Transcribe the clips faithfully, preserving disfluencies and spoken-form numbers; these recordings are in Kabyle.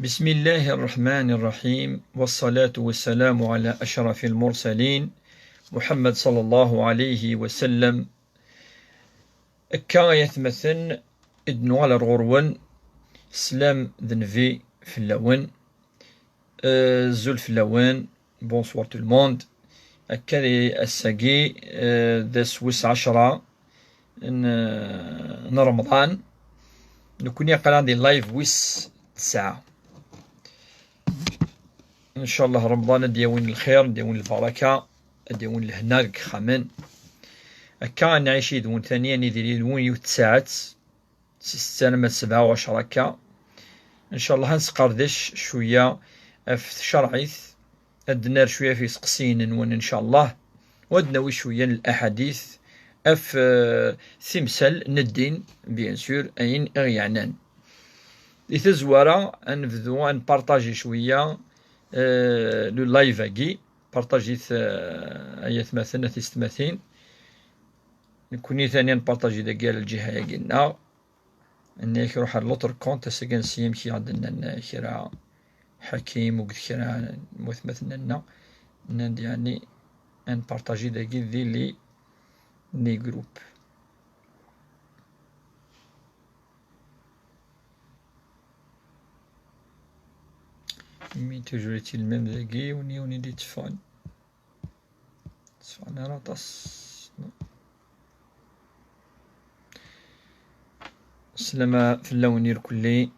بسم الله الرحمن الرحيم، والصلاة والسلام على أشرف المرسلين، محمد صلى الله عليه وسلم. Akka ay atmaten, i d-nuɣal ar ɣur-wen. Sslam d nnbi fell-awen. Euh, azul fell-awen. Bonsoir tout le monde. Akka di ass-agi, euh, d ass wis ɛecra n, n Remḍan. Nekkni aql-aɣ di live wis tesɛa. Ncallah Remḍan ad d-yawin lxir, ad d-yawin lbaraka, ad d-yawin lehna deg yexxamen. Akka ad nɛic yid-wen tani, ad nidir yid-wen yiwet tsaɛet, si ssetta alamma d sebɛa u ɛecra akka. Ncallah ad nesqerdec cwiya ɣef tcerɛit, ad d-nerr cwiya ɣef yiseqsiyen-nwen ncallah, u ad d-nawi cwiya n laḥadit ɣef, euh, timsal n ddin, bien sûr, ayen i ɣ-yeɛnan. Di tazwara, ad nebdu ad npartaji cwiya, euh, le live-agi. Partajit, euh, ay atmaten, a tisetmatin. Nekkni tani ad npartaji dagi ar lǧiha-agi-nneɣ. Nni-ak ruḥ ar l'autre compte, ass-agi n syin amek i aɣ-d-nnan kra Ḥakim, akked kra n watmaten-nneɣ, nnan-d yeɛni ad npartaji dagi di les, les groupes. Mais toujours est-il même dagi, yiwen yiwen i d-itteffɣen. Tteffɣen ara aṭas. Sslama fell-awen irkelli.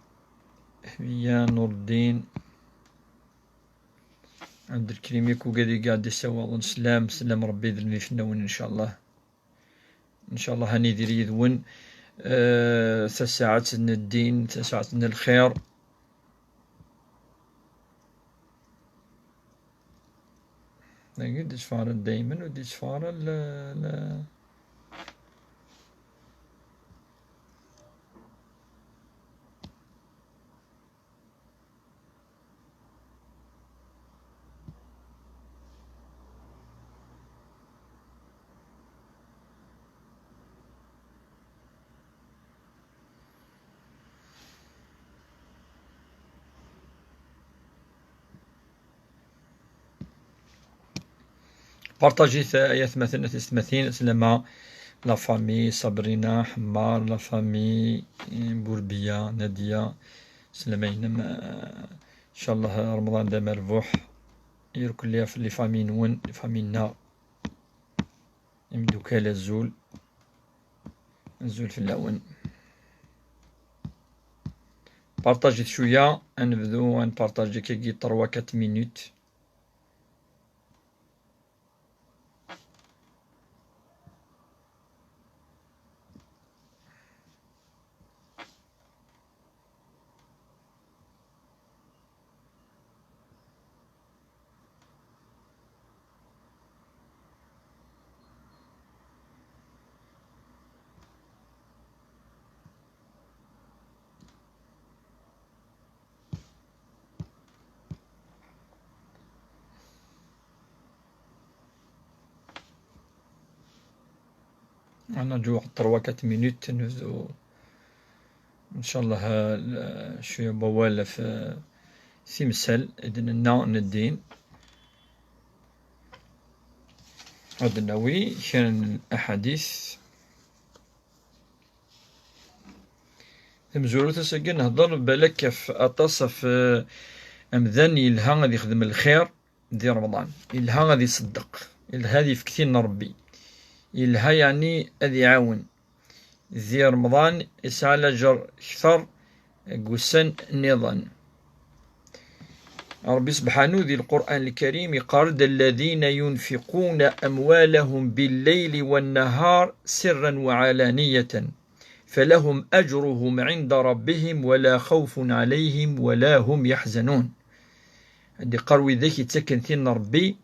Hmiya, Nureddin, Ɛebdelkrim, yakk ugad i aɣ-d-isawalen. Sslam, sslam Rebbi d lmif fell-awen, ncallah. Ncallah ad nidir yid-wen, eh, tasaɛet n ddin, tasaɛet n lxir. Dagi ur d-itteffeɣ ara daymen, ur d-itteffeɣ ara la, la. Partajit, ay atmaten, a tisetmatin, sslam, la famille Sabrina, Ḥemmar, la famille, eh, Bourbiya, Nadia, sslam-inem, eh, ncallah Remḍan d amerbuḥ, irkelli ɣef les familles-nwen, les familles-nneɣ. Imeddukal, azul. Azul fell-awen. Partajit cwiya, ad nebdu ad npartaji akkagi trois quatre minutes. Ad naǧu trois quatre minutes, nebdu, ncallah, eh, cwiya n wawal ɣef, eh, timsal i d-nenna n ddin. Ad d-nawi kra n laḥadit. Tamezwarut ass-agi nehder balak ɣef aṭas ɣef, eh, amdan yelha ad ixdem lxir di Remḍan. Yelha ad iṣeddeq. Yelha ad yefk tin n Rebbi. Yelha yeɛni ad iɛawen. Di Remḍan yesɛa laǧer kter deg wussan nniḍen. Ṛebbi sebḥanu di Lqur'an Lkarim yeqqar-d: الذين ينفقون أموالهم بالليل والنهار سرا وعلانية فلهم أجرهم عند ربهم ولا خوف عليهم ولا هم يحزنون. Ad d-iqqar widak yettaken tin n Ṛebbi,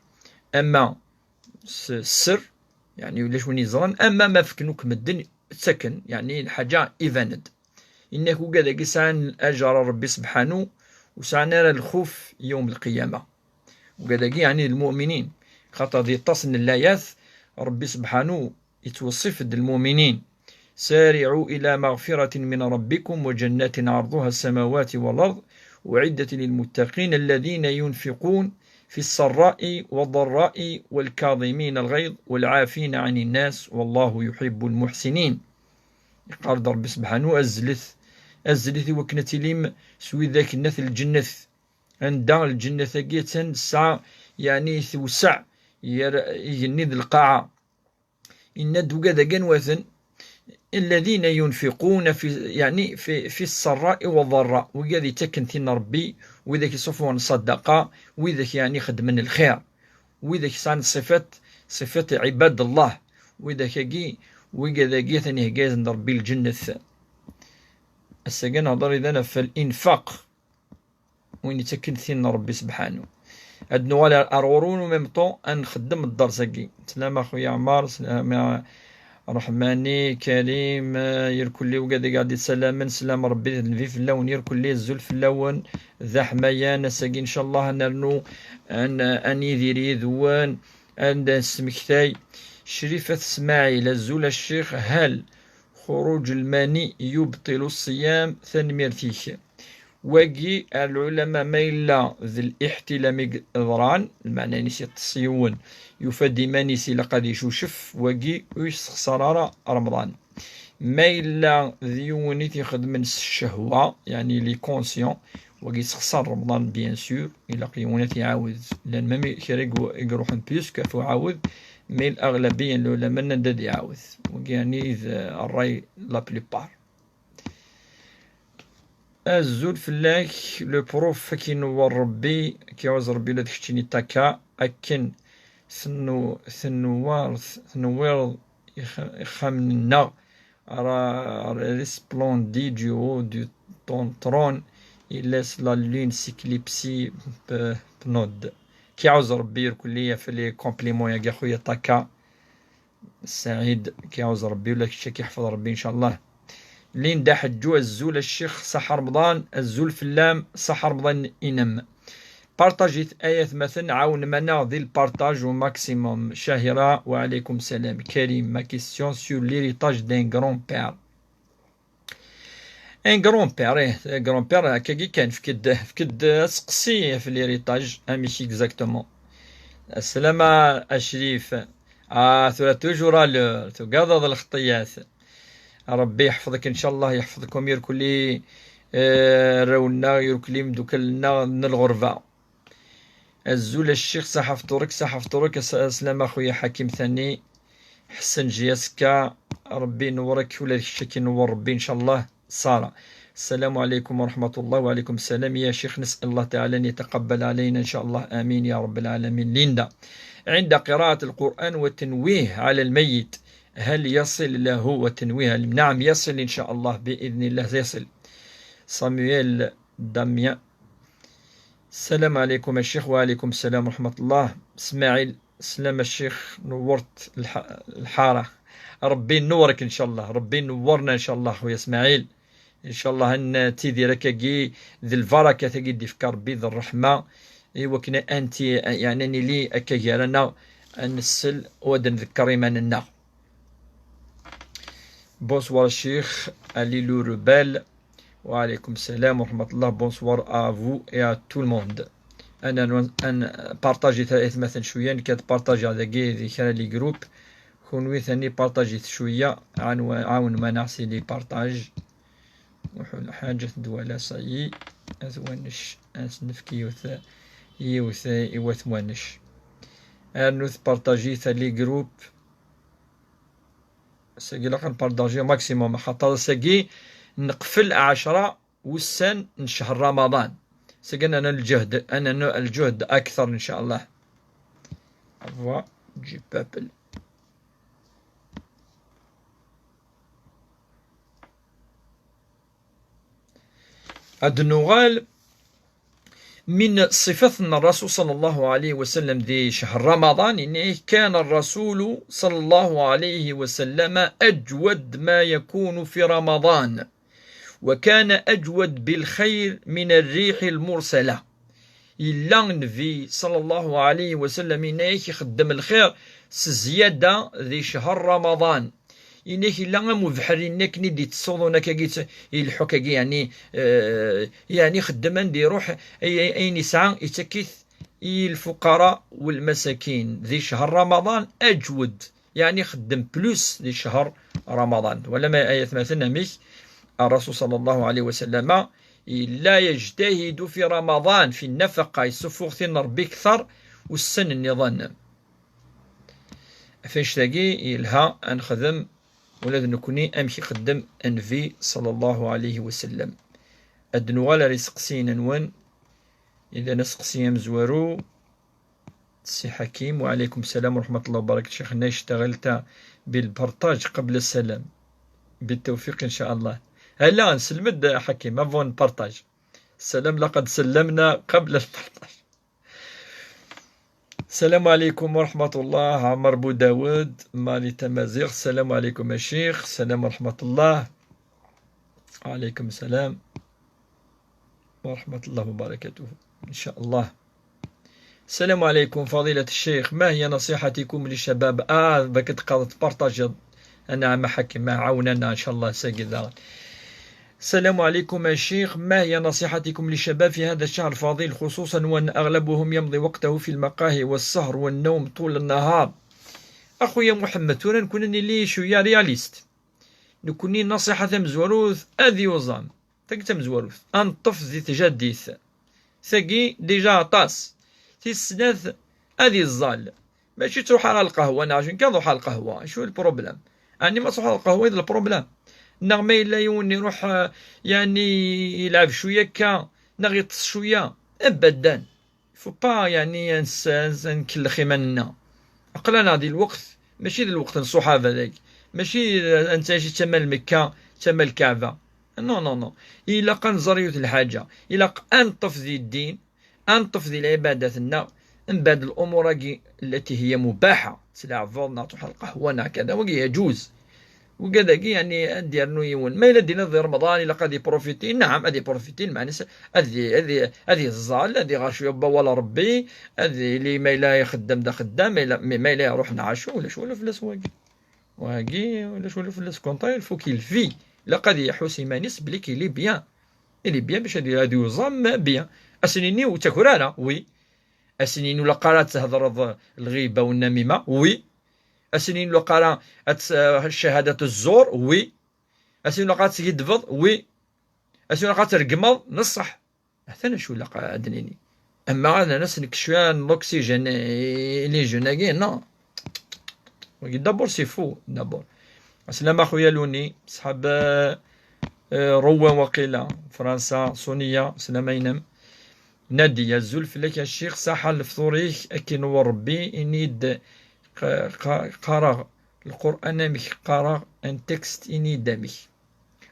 ama s sser, yeɛni ulac win yeẓran, ama ma fken akk medden, ttaken, yeɛni lḥaǧa iban-d. Inna-k ugad-agi sɛan ajar n Ṛebbi sebḥanu, ur sɛan ara lxuf yawm lqiyama. Ugad-agi yeɛni d lmuminin, xaṭer di ṭṭas n llayat, Ṛebbi sebḥanu yettweṣṣif-d lmuminin: سارعوا إلى مغفرة من ربكم وجنة عرضها السماوات والأرض أعدت للمتقين الذين ينفقون في السراء والضراء والكاظمين الغيظ والعافين عن الناس والله يحب المحسنين. Yeqqar-d Ṛebbi subḥanu, azlet, azlet i wakken ad tilim s widak n at lǧennet. Anda lǧennet-agi attan tesɛa, yeɛni tewseɛ ger igenni d lqaɛa. Yenna-d ugad-agi anwa-ten? الذين ينفقون في، يعني في، في السراء والضراء. Wigad yettaken tin n Ṛebbi, widak yeṣṣufun ṣṣadaqa, widak yeɛni xeddmen lxir, widak sɛan ṣṣifat, ṣṣifat عباد الله. Widak-agi, wigad-agi atan ihegga-yasen-d Ṛebbi lǧennet. Ass-agi ad nehḍer idan ɣef الإنفاق. Win yettaken tin n Ṛebbi subḥanu. Ad nuɣal ar, ar ɣur-wen, en même temps ad nxeddem dders-agi. Slam a xuya Ɛmar, slam a Ṛeḥmani, Karim, eh, irkelli wigad i ɣ-d-yessalamen, slam Ṛebbi d nnbi fell-awen, irkelli azul fell-awen, d aḥmayan, ass-agi ncallah ad nernu, ad n-, ad nidir yid-wen, ad nesmektay. Crifat Smaɛil, azul a ccix, hal xuruǧ lmani yubṭilu ṣṣiyam? Tanemmirt-ik. Wagi, ar lɛulama ma yella d liḥtilam i yeḍran, lmeɛna-ines yeṭṭes yiwen, yufa-d iman-is ilaq ad icucef, wagi ur yessexṣar ara Remḍan. Ma yella d yiwen i t-ixedmen s ccehwa, yeɛni il est conscient, wagi yessexṣar Remḍan, bien sûr, ilaq yiwen ad t-iɛawed. Llan même kra i gru-, i iruḥen plus qu'à uɛawed, mais l'aɣlabiya n lɛulama nnan-d ad iɛawed. Wagi yeɛni d ṛṛay la plupart. Azul fell-ak, le prof, ad k-inewwer Ṛebbi, ad k-iɛuzz Ṛebbi ula d keččini Taka, akken tennu-, tennuwareḍ, tenwireḍ ix-, ixxamen-nneɣ, ara, ara resplendi du haut de ton trône, il laisse la lune s'éclipser pe-, pnod. K-iɛuzz Ṛebbi irkelli ɣef les compliments-agi a xuya Taka. Saɛid, k-iɛuzz Ṛebbi, ula d kečč ad k-iḥfeḍ Ṛebbi, ncallah. Linda Ḥeǧǧu, azul a ccix, ṣaḥa Remḍan, azul fell-am, ṣaḥa Remḍan-inem. Partajit ay atmaten, ɛawnem-aneɣ di lpartaj au maximum. Cahira, wa ɛalaykum salam. Karim, ma question sur l'héritage d'un grand-père. Un grand-père, eh, grand-père, akkagi kan, fk-d, fk-d aseqsi ɣef l'héritage, amek exactement. Aslama a Crif. Ah, tura toujours à l'heure, tugadeḍ lxeṭṭiyat. Ṛebbi yeḥfeḍ-k, ncallah, yeḥfeḍ-kem irkelli, eh, arraw-nneɣ, irkelli imdukal-nneɣ n lɣerba. Azul a ccix, ṣaḥa fṭur-ik, ṣaḥa fṭur-ik, as-, aslama a xuya Ḥakim Tani, Ḥsen J S K, Ṛebbi inewwer-ik, ula d kečč ad k-inewwer Ṛebbi, ncallah. Sara. السلام عليكم ورحمة الله. وعليكم السلام يا شيخ، نسأل الله تعالى أن يتقبل علينا إن شاء الله، آمين يا رب العالمين. ليندا، عند قراءة القرآن والتنويه على الميت، هل يصل له وتنويه على، نعم يصل إن شاء الله، بإذن الله يصل. صامويل داميان. السلام عليكم الشيخ. وعليكم السلام ورحمة الله. اسماعيل، سلام الشيخ، نورت الح-، الحارة. ربي ينورك إن شاء الله، ربي ينورنا إن شاء الله خويا اسماعيل. إن شاء الله أن تيدي راكاكي ذي البركة تاكي دي في ربي ذي الرحمة. إي وكنا أنت يعني أني لي أكا جارنا أن نسل ودن ذكر إيماننا. Bonsoir الشيخ علي لو روبال. وعليكم السلام ورحمة الله. Bonsoir à vous et à tout le monde. أنا نو-، أن بارطاجي ثلاثة مثلا شوية، كاد بارطاجي هذا كي ذي كان لي جروب. كونوي ثاني بارطاجي شوية، عاون، عاون ما نعسي لي بارطاج. وحول حاجة دوالا صايي، أثوانش، أس نفكي يوث، يوث، يوث وانش. أنو ثبارطاجي ثالي جروب. ساقي لقى نبارطاجي ماكسيموم، خاطر ساقي نقفل عشرة والسن من شهر رمضان. ساقي أنا الجهد، أنا الجهد أكثر إن شاء الله. Voix du peuple. Ad nuɣal من صفات الرسول صلى الله عليه وسلم ذي شهر رمضان، إنه كان الرسول صلى الله عليه وسلم أجود ما يكون في رمضان، وكان أجود بالخير من الريح المرسلة. Yella Nnbi صلى الله عليه وسلم إنه يخدم الخير سزيادة ذي شهر رمضان. Inek yella am ubeḥri-nni akken i d-yettṣuḍun akkagi, i lḥuk-agi, yeɛni, eh, yeɛni ixeddem anda iruḥ, ay-, ay-, ayen yesɛa, ittak-it i lfuqara u lmasakin. Di ccher Ramaḍan, aǧwed, yeɛni ixeddem plus di ccher Ramaḍan. Twalamt ay atmaten amek Ṛṛasul ṣalla Llahu ɛalayhi wa sallama yella yejtahidu fi Ramaḍan, fi nnafaqa, yessuffuɣ tin n Ṛebbi kter ussan nniḍen. Ɣef annect-agi yelha ad nexdem ula d nekkni amek ixeddem Nnbi ṣalla Llahu ɛalayhi wa sallam. Ad nuɣal ar iseqsiyen-nwen. Idan aseqsi amezwaru Si Ḥakim, وعليكم السلام ورحمة الله وبركاته. شيخنا، اشتغلت بالبارطاج قبل السلام. بالتوفيق إن شاء الله. Ala, nselmed Ḥakim, avant nparṭaj. السلام لقد سلمنا قبل البارطاج. السلام عليكم ورحمة الله. عمر بوداود، مالي تمازيغ. السلام عليكم يا شيخ. السلام ورحمة الله. وعليكم السلام ورحمة الله وبركاته. إن شاء الله. السلام عليكم فضيلة الشيخ، ما هي نصيحتكم للشباب؟ آه، بك تقدر تبارطاجي. أنا عم حكي ما عاوننا إن شاء الله ساقي داغن. السلام عليكم يا شيخ، ما هي نصيحتكم للشباب في هذا الشهر الفضيل، خصوصا وأن أغلبهم يمضي وقته في المقاهي والسهر والنوم طول النهار؟ أخويا محمد، tura نكون نلي شوية réaliste. Nekkni nasiḥa tamezwarut ad yuẓam. Tagi d tamezwarut. Ad neṭṭef di tjaddit. Tagi déjà aṭas. Tis snat, ad iẓẓal. Mačči ttruḥ ara ɣer lqahwa, neɣ acu kan tṛuḥ ɣer lqahwa. Acu i lproblem? Ɛni ma tṛuḥ ɣer lqahwa i d lproblem? Neɣ ma yella yiwen iṛuḥ, eh, yeɛni yelɛeb cwiya akka, neɣ yeṭṭes cwiya? Abadan. Faut pas, yeɛni, ad nes-, ad nes-, ad nkellex iman-nneɣ. Aql-aneɣ di lweqt, mačči d lweqt n ṣṣuḥaba dagi. Mačči, eh, ad nettɛici d tama n Mekka, d tama n Lkaɛba. Non, non, non. Ilaq ad nẓer yiwet n lḥaǧa. Ilaq ad neṭṭef di ddin, ad neṭṭef di lɛibadat-nneɣ, mbeɛd lumuṛ-agi التي هي مباحة. Tleɛbeḍ neɣ tṛuḥ ɣer lqahwa neɣ kada, wagi yeǧuz. Wigad-agi, yeɛni, ad d-yernu yiwen. Ma yella d-yenniḍ di Remḍan, ilaq ad iprofiti, naɛam, ad iprofiti, lmeɛna-s ad i-, ad i-, ad iẓẓal, ad iɣer cwiya n wawal n Ṛebbi, ad yili ma yella ixeddem d axeddam, ma yella, ma, ma yella iṛuḥ neɣ acu, ulac walu fell-as wagi. Wagi, ulac walu fell-as, contraire, il faut qu'il vit. Ilaq ad iḥuss iman-is belli qu'il est bien. Il est bien bac ad, ad yuẓam bien. Ad s-nini ur ttaker ara, oui. Ad s-nini ur ilaq ara ad thedreḍ lɣiba u nnamima, oui. Ad s-nini ur ilaq ara ad tt-, ccahadat zzur, oui. Ad s-nini ur ilaq ara ad teskiddbeḍ, oui. Ad s-nini ur ilaq ara ad tregmeḍ, neṣṣeḥ. Atan acu ilaq ad d-nini. Ama ad nerr-as nekk cwiya n l'oxygène i les jeunes-agi, non. Wagi d'abord c'est faux, d'abord. Ɛeslama a xuya Luni, ṣṣḥab, eh, Rowan waqila, Fransa, Sonia, ɛeslama-inem. Nadiya, azul fell-ak a ccix, ṣaḥa lefṭur-ik, ad k-inewwer Rebbi, ini-d q-, q-, qqareɣ Lqur'an amek, qqareɣ un texte, ini-d amek.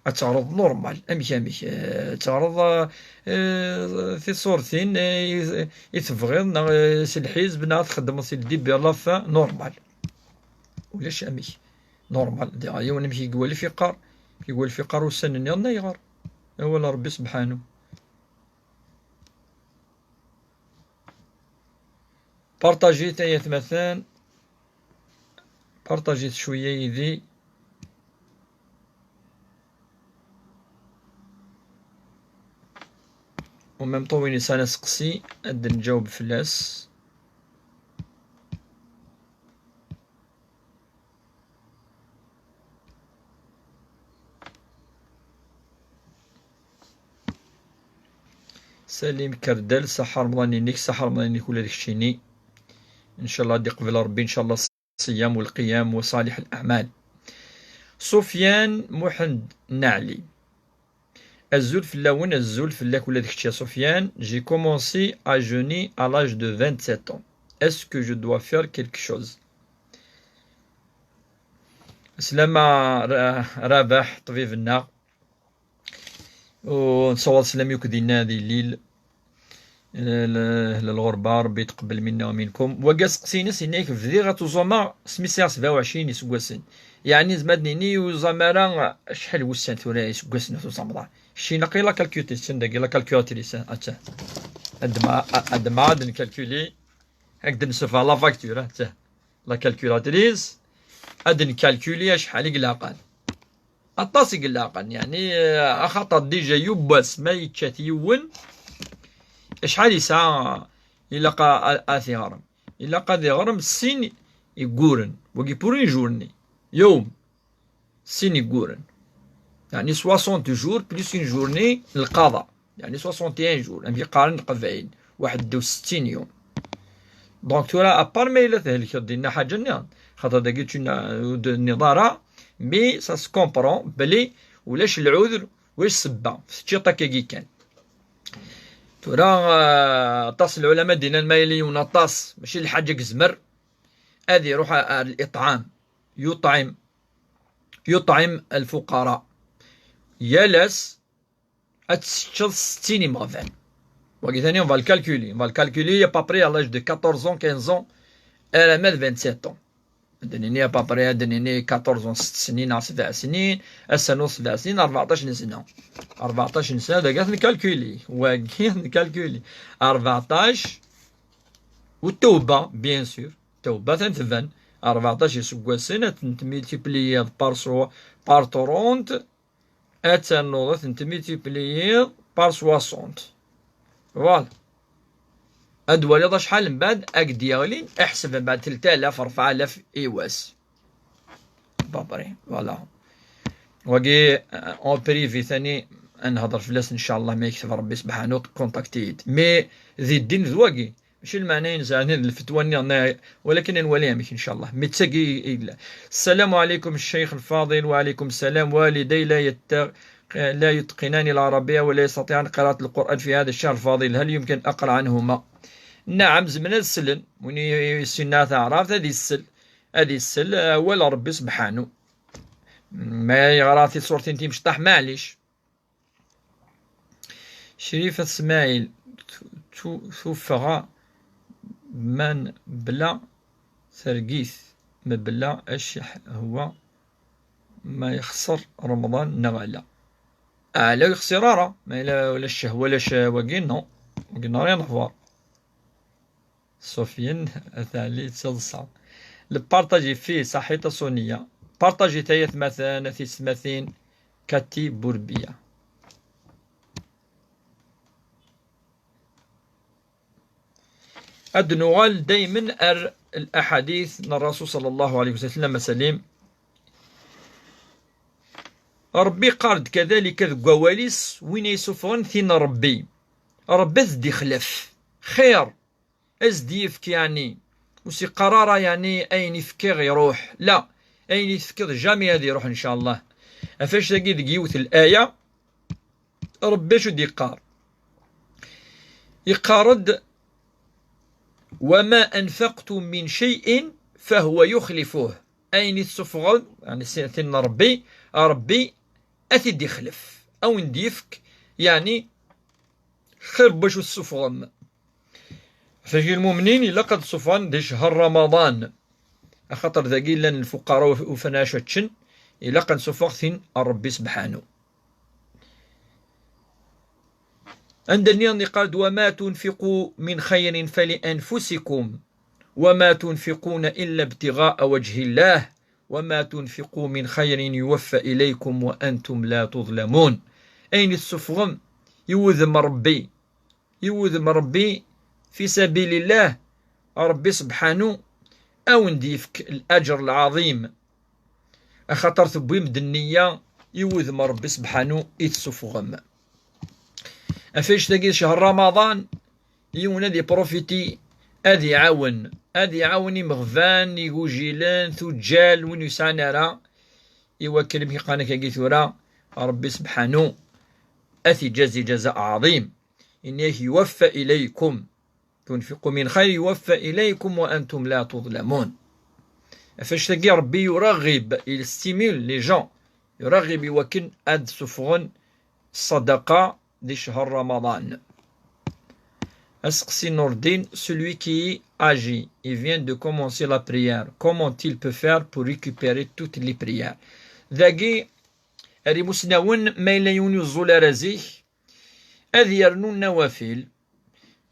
Ad teɣreḍ normal, amek, amek, eh, ad teɣreḍ, eh, eh, tiṣurtin, eh, i, i tebɣiḍ, neɣ, eh, s lḥizb, neɣ ad txeddmeḍ si le début à la fin, normal. Ulac amek. Normal. Diɣ yiwen amek i iwala iqqar, iwala iqqar ussan nniḍen ayɣer? Awal n Rebbi sebḥanu. Partajit ay atmaten, partajit cwiya yid-i. U même temps win yesɛan aseqsi ad d-nǧaweb fell-as. Salim Kerdel, ṣaḥa Remḍan-inek, ṣaḥa Remḍan-inek ula d keččini. Ncallah ad iqbel Rebbi, ncallah, ṣṣiyam u lqiyam u ṣaliḥ laɛmal. Sufyan Muḥend Naɛli. Azul fell-awen, azul fell-ak ula d kečč a Sufyan. J'ai commencé à jeûner à l'âge de vingt-sept ans. Est-ce que je dois faire quelque chose? Slama Ra-, Rabaḥ, ṭṭbib-nneɣ. U nessawaḍ sslam yakk dinna di Lille. L-, l-, lɣerba, Rebbi yetqebbel minna wa minkum. Wagi aseqsi-ines, yenna-yak bdiɣ ad tuẓumeɣ asmi sɛiɣ sebɛa u ɛecrin iseggasen. Yeɛni nezmer ad nini ur yuẓam ara acḥal wussan tura, iseggasen ur tuẓameḍ ara. Kečč ilaq i la calculatrice, anda-agi la calculatrice, ha, atta. Ad ma-, a-, ad ma ad nkalkuli, ad d-nsefha la facture, atta. La calculatrice. Ad nkalkuli acḥal i ilaqen. Aṭas i ilaqen, yeɛni, eh, axaṭer déjà yiwwas ma yečča-t yiwen, acḥal yesɛa ilaq a, a, ad t-iɣrem? Ilaq ad iɣrem sin igguren, wagi pour une journée, yawm, sin igguren. Yeɛni soixante jours plus une journée n lqaḍa. Yeɛni soixante et un jours, amek i qqaren Leqbayel, waḥed u settin yum. Donc tura, à part ma yella thelkeḍ dinna ḥaǧa nniḍen, xaṭer dagi ur d-tenniḍ ara, mais ça se comprend belli ulac lɛudur, ulac ssebba, teččiḍ akkagi kan. Tura, euh, aṭas n lɛulama d-nnan ma yella yiwen aṭas, mačči d lḥaǧa i yezmer, ad iruḥ ar, ar l'iṭɛam, yuṭɛim, yuṭɛim lfuqara. Yal ass ad teččeḍ settin imeɣban. Wagi tani, on va le calculer. On va le calculer à peu près à l'âge de quatorze ans, quinze ans, alamma d vingt-sept ans. Ad d-nini à peu près, ad d-nini quatorze ans, sett snin neɣ sebɛ snin, ass-a n sebɛ snin, rbeɛṭac n sna. Rbeɛṭac n sna, dagi ad nkalkuli. Wagi ad nkalkuli. Rbeɛṭac, u tawba, bien sûr. Tawba tan tban. Rbeɛṭac iseggasen, ad tent-multiplier par so-, par trente, ad ternuḍ ad tent-multiplier par soixante. Voilà. Ad twaliḍ acḥal mbeɛd ad k-d-yeɣlin, iḥseb mbeɛd telt alaf, rebɛa alaf i wass. Babri, voilà. Wagi, euh, en privé tani, ad nehder fell-as, ncallah, ma yekteb Rebbi subḥanu, contactez-iyi. Mais di ddin d wagi. Mačči lmeɛna-ines, ɛni d lfetwa-nni, walakin ad nwali amek, ncallah. Mi d tagi i yella. السلام عليكم الشيخ الفاضل. وعليكم السلام. والدي لا يت-، لا يتقنان العربية ولا يستطيعان قراءة القرآن في هذا الشهر الفاضل، هل يمكن أقرأ عنهما؟ نعم، zemren ad slen. Win yessnen taɛrabt ad isel. Ad isel awal Rebbi subḥanu. Ma yeɣra tiṣurtin timecṭaḥ, maɛlic. Crifa Smaɛil, tu-, tu-, tuffeɣ man bla targit, mebla acehwa, ma yexṣer Remḍan neɣ ala? Ala, ur yexṣir ara, ma yella ula ccehwa, ula c-, wagi, non. Wagi, non, rien à voir. Sufyan At Ɛli d taḍsa. Lparṭaji fi saḥit a Sonia. Parṭajit ay atmaten, a tiyessetmatin, Kati Burbiya. Ad nuɣal daymen ar laḥadit n Rasul sallallahu alayhi wa sallam, a Salim. Rebbi iqqar-d kadalika deg wawal-is, win ay isuffɣen tin n Rebbi, Rebbi ad d-ixlef. Xir. Ad s-d-yefk, yeɛni, ur s-iqqar ara, yeɛni, ayen i fkiɣ iruḥ. La, ayen i tefkiḍ jamais ad iruḥ, ncallah. Ɣef wannect-agi deg yiwet n laya, Rebbi acu d-yeqqar? Yeqqar-d: وما أنفقتم من شيء فهو يخلفه. Ayen i tessufɣeḍ, yeɛni, s-, tin n Rebbi, Rebbi ad t-id-ixlef. Ad wen-d-yefk, yeɛni, xir n wacu tessufɣem. Ɣef wagi lmumnin ilaq ad ssufɣen di ccher Ramaḍan, axaṭer dagi llan lfuqara ur, ur ufan acu ad ččen, ilaq ad nsuffeɣ tin n Rebbi subḥanu. Anda nniḍen iqqar-d: وما تنفقوا من خير فلأنفسكم وما تنفقون إلا ابتغاء وجه الله وما تنفقوا من خير يوفى إليكم وأنتم لا تظلمون. Ayen i tessufɣem i wudem n Rebbi, i wudem n Rebbi, fi sabilillah, Rebbi subḥanu ad wen-d-yefk laǧer lɛaḍim, axaṭer tewwim-d nniya i wudem n Rebbi subḥanu i tessufɣem. Ɣef wannect-agi d ccher Ramaḍan, yiwen ad iprofiti, ad iɛawen, ad iɛawen imeɣban, igujilen, tuǧǧal, win ur yesɛan ara, i wakken amek i qqaren akkagi tura, Rebbi subḥanu ad t-iǧazi ǧaza ɛaḍim. Yenna-yak: يوفى إليكم، تنفقوا من خير يوفى إليكم وأنتم لا تظلمون. Ɣef wannect-agi Rebbi yuraɣib, il stimule les gens, yuraɣib i wakken ad d-suffɣen ṣṣadaqa di ccher Ramaḍan. Aseqsi n Nurdin: celui qui est âgé, il vient de commencer la prière, comment il peut faire pour récupérer toutes les prières? Dagi, ar imusnawen, ma yella yiwen ur yeẓẓul ara zik, ad yernu nnawafil,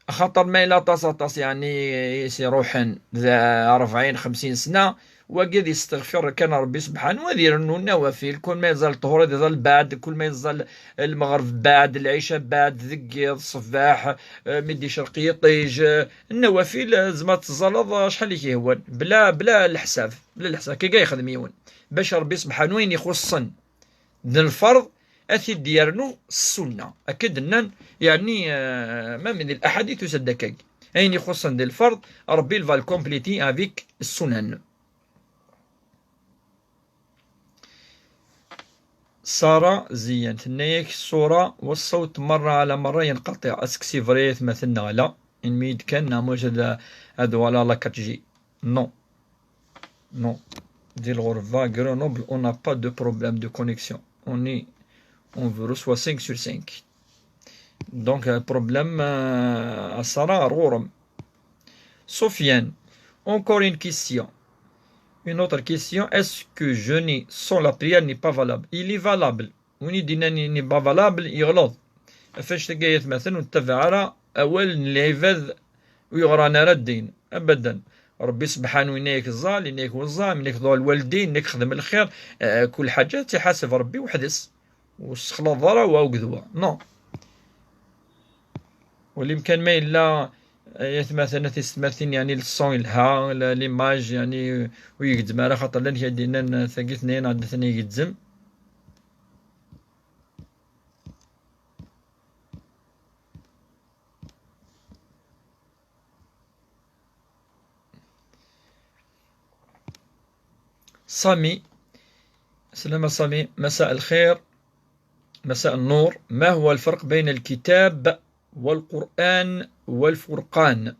axaṭer ma yella aṭas, aṭas, yeɛni, i s-iruḥen d rebɛin, xemsin sna, Wagi ad yesteɣfir kan Ṛebbi sebḥanu, ad irennu nnawafil, kul ma yeẓẓal ṭṭhur ad iẓẓal lbeɛd, kul ma yeẓẓal lmeɣreb beɛd, lɛica beɛd, deg yiḍ, ṣṣbeḥ, eh, mi d-icreq yiṭij, eh, nnawafil, eh, tzemreḍ teẓẓaleḍ acḥal i k-yehwan, bla, bla leḥsab, bla leḥsab, akka i yexdem yiwen. Bac Ṛebbi sebḥanu ayen ixuṣṣen d lferḍ, ad t-id-yernu s ssunna. Akka d-nnan, yeɛni, eh, ma min l-aḥadit tusa-d akkagi. Ayen ixuṣṣen d lferḍ, Ṛebbi il va le compléter avec ssunan. Sara Ziyan, tenna-yak ṣṣura wa ṣṣawt merra ɛla merra yenqaṭiɛ. Est-ce que c'est vrai, atmaten, neɣ ala? Inmi-yi-d kan, neɣ maca ad, ad uɣaleɣ la quatre G. Non. Non. Di lɣerba, Grenoble, on n'a pas de problème de connexion. On est, on vous reçoit cinq sur cinq. Donc, euh, problème, euh, à Sarah, à Rorom. Sofiane, encore une question. Une autre question. Est-ce que jeûner sans la prière n'est pas valable? Il est valable. Win i d-yennan n'est pas valable, yeɣleḍ. Ɣef annect-agi ay atmaten, ur nettabaɛ ara awal n lɛibad ur yeɣran ara ddin. Abadan. Ṛebbi sebḥanu yenna-yak ẓẓal, yenna-yak weẓẓam, yenna-yak ḍuɛ lwaldin, yenna-yak xdem lxir. Eh, kul ḥaǧa ad tt-iḥaseb Ṛebbi weḥd-s. Ur ssexlaḍ ara wa akked wa. Non. Walimkan ma yella, eh, ay atmaten, a tisetmatin, yeɛni le son yelha, la, l'image, yeɛni ur igezzem ara, xaṭer llan kra d-yennan, eh, tagi tenna-yan ad ten-igezzem. Sami. Slam a Sami. مساء الخير. مساء النور. ما هو الفرق بين الكتاب والقرآن والفرقان؟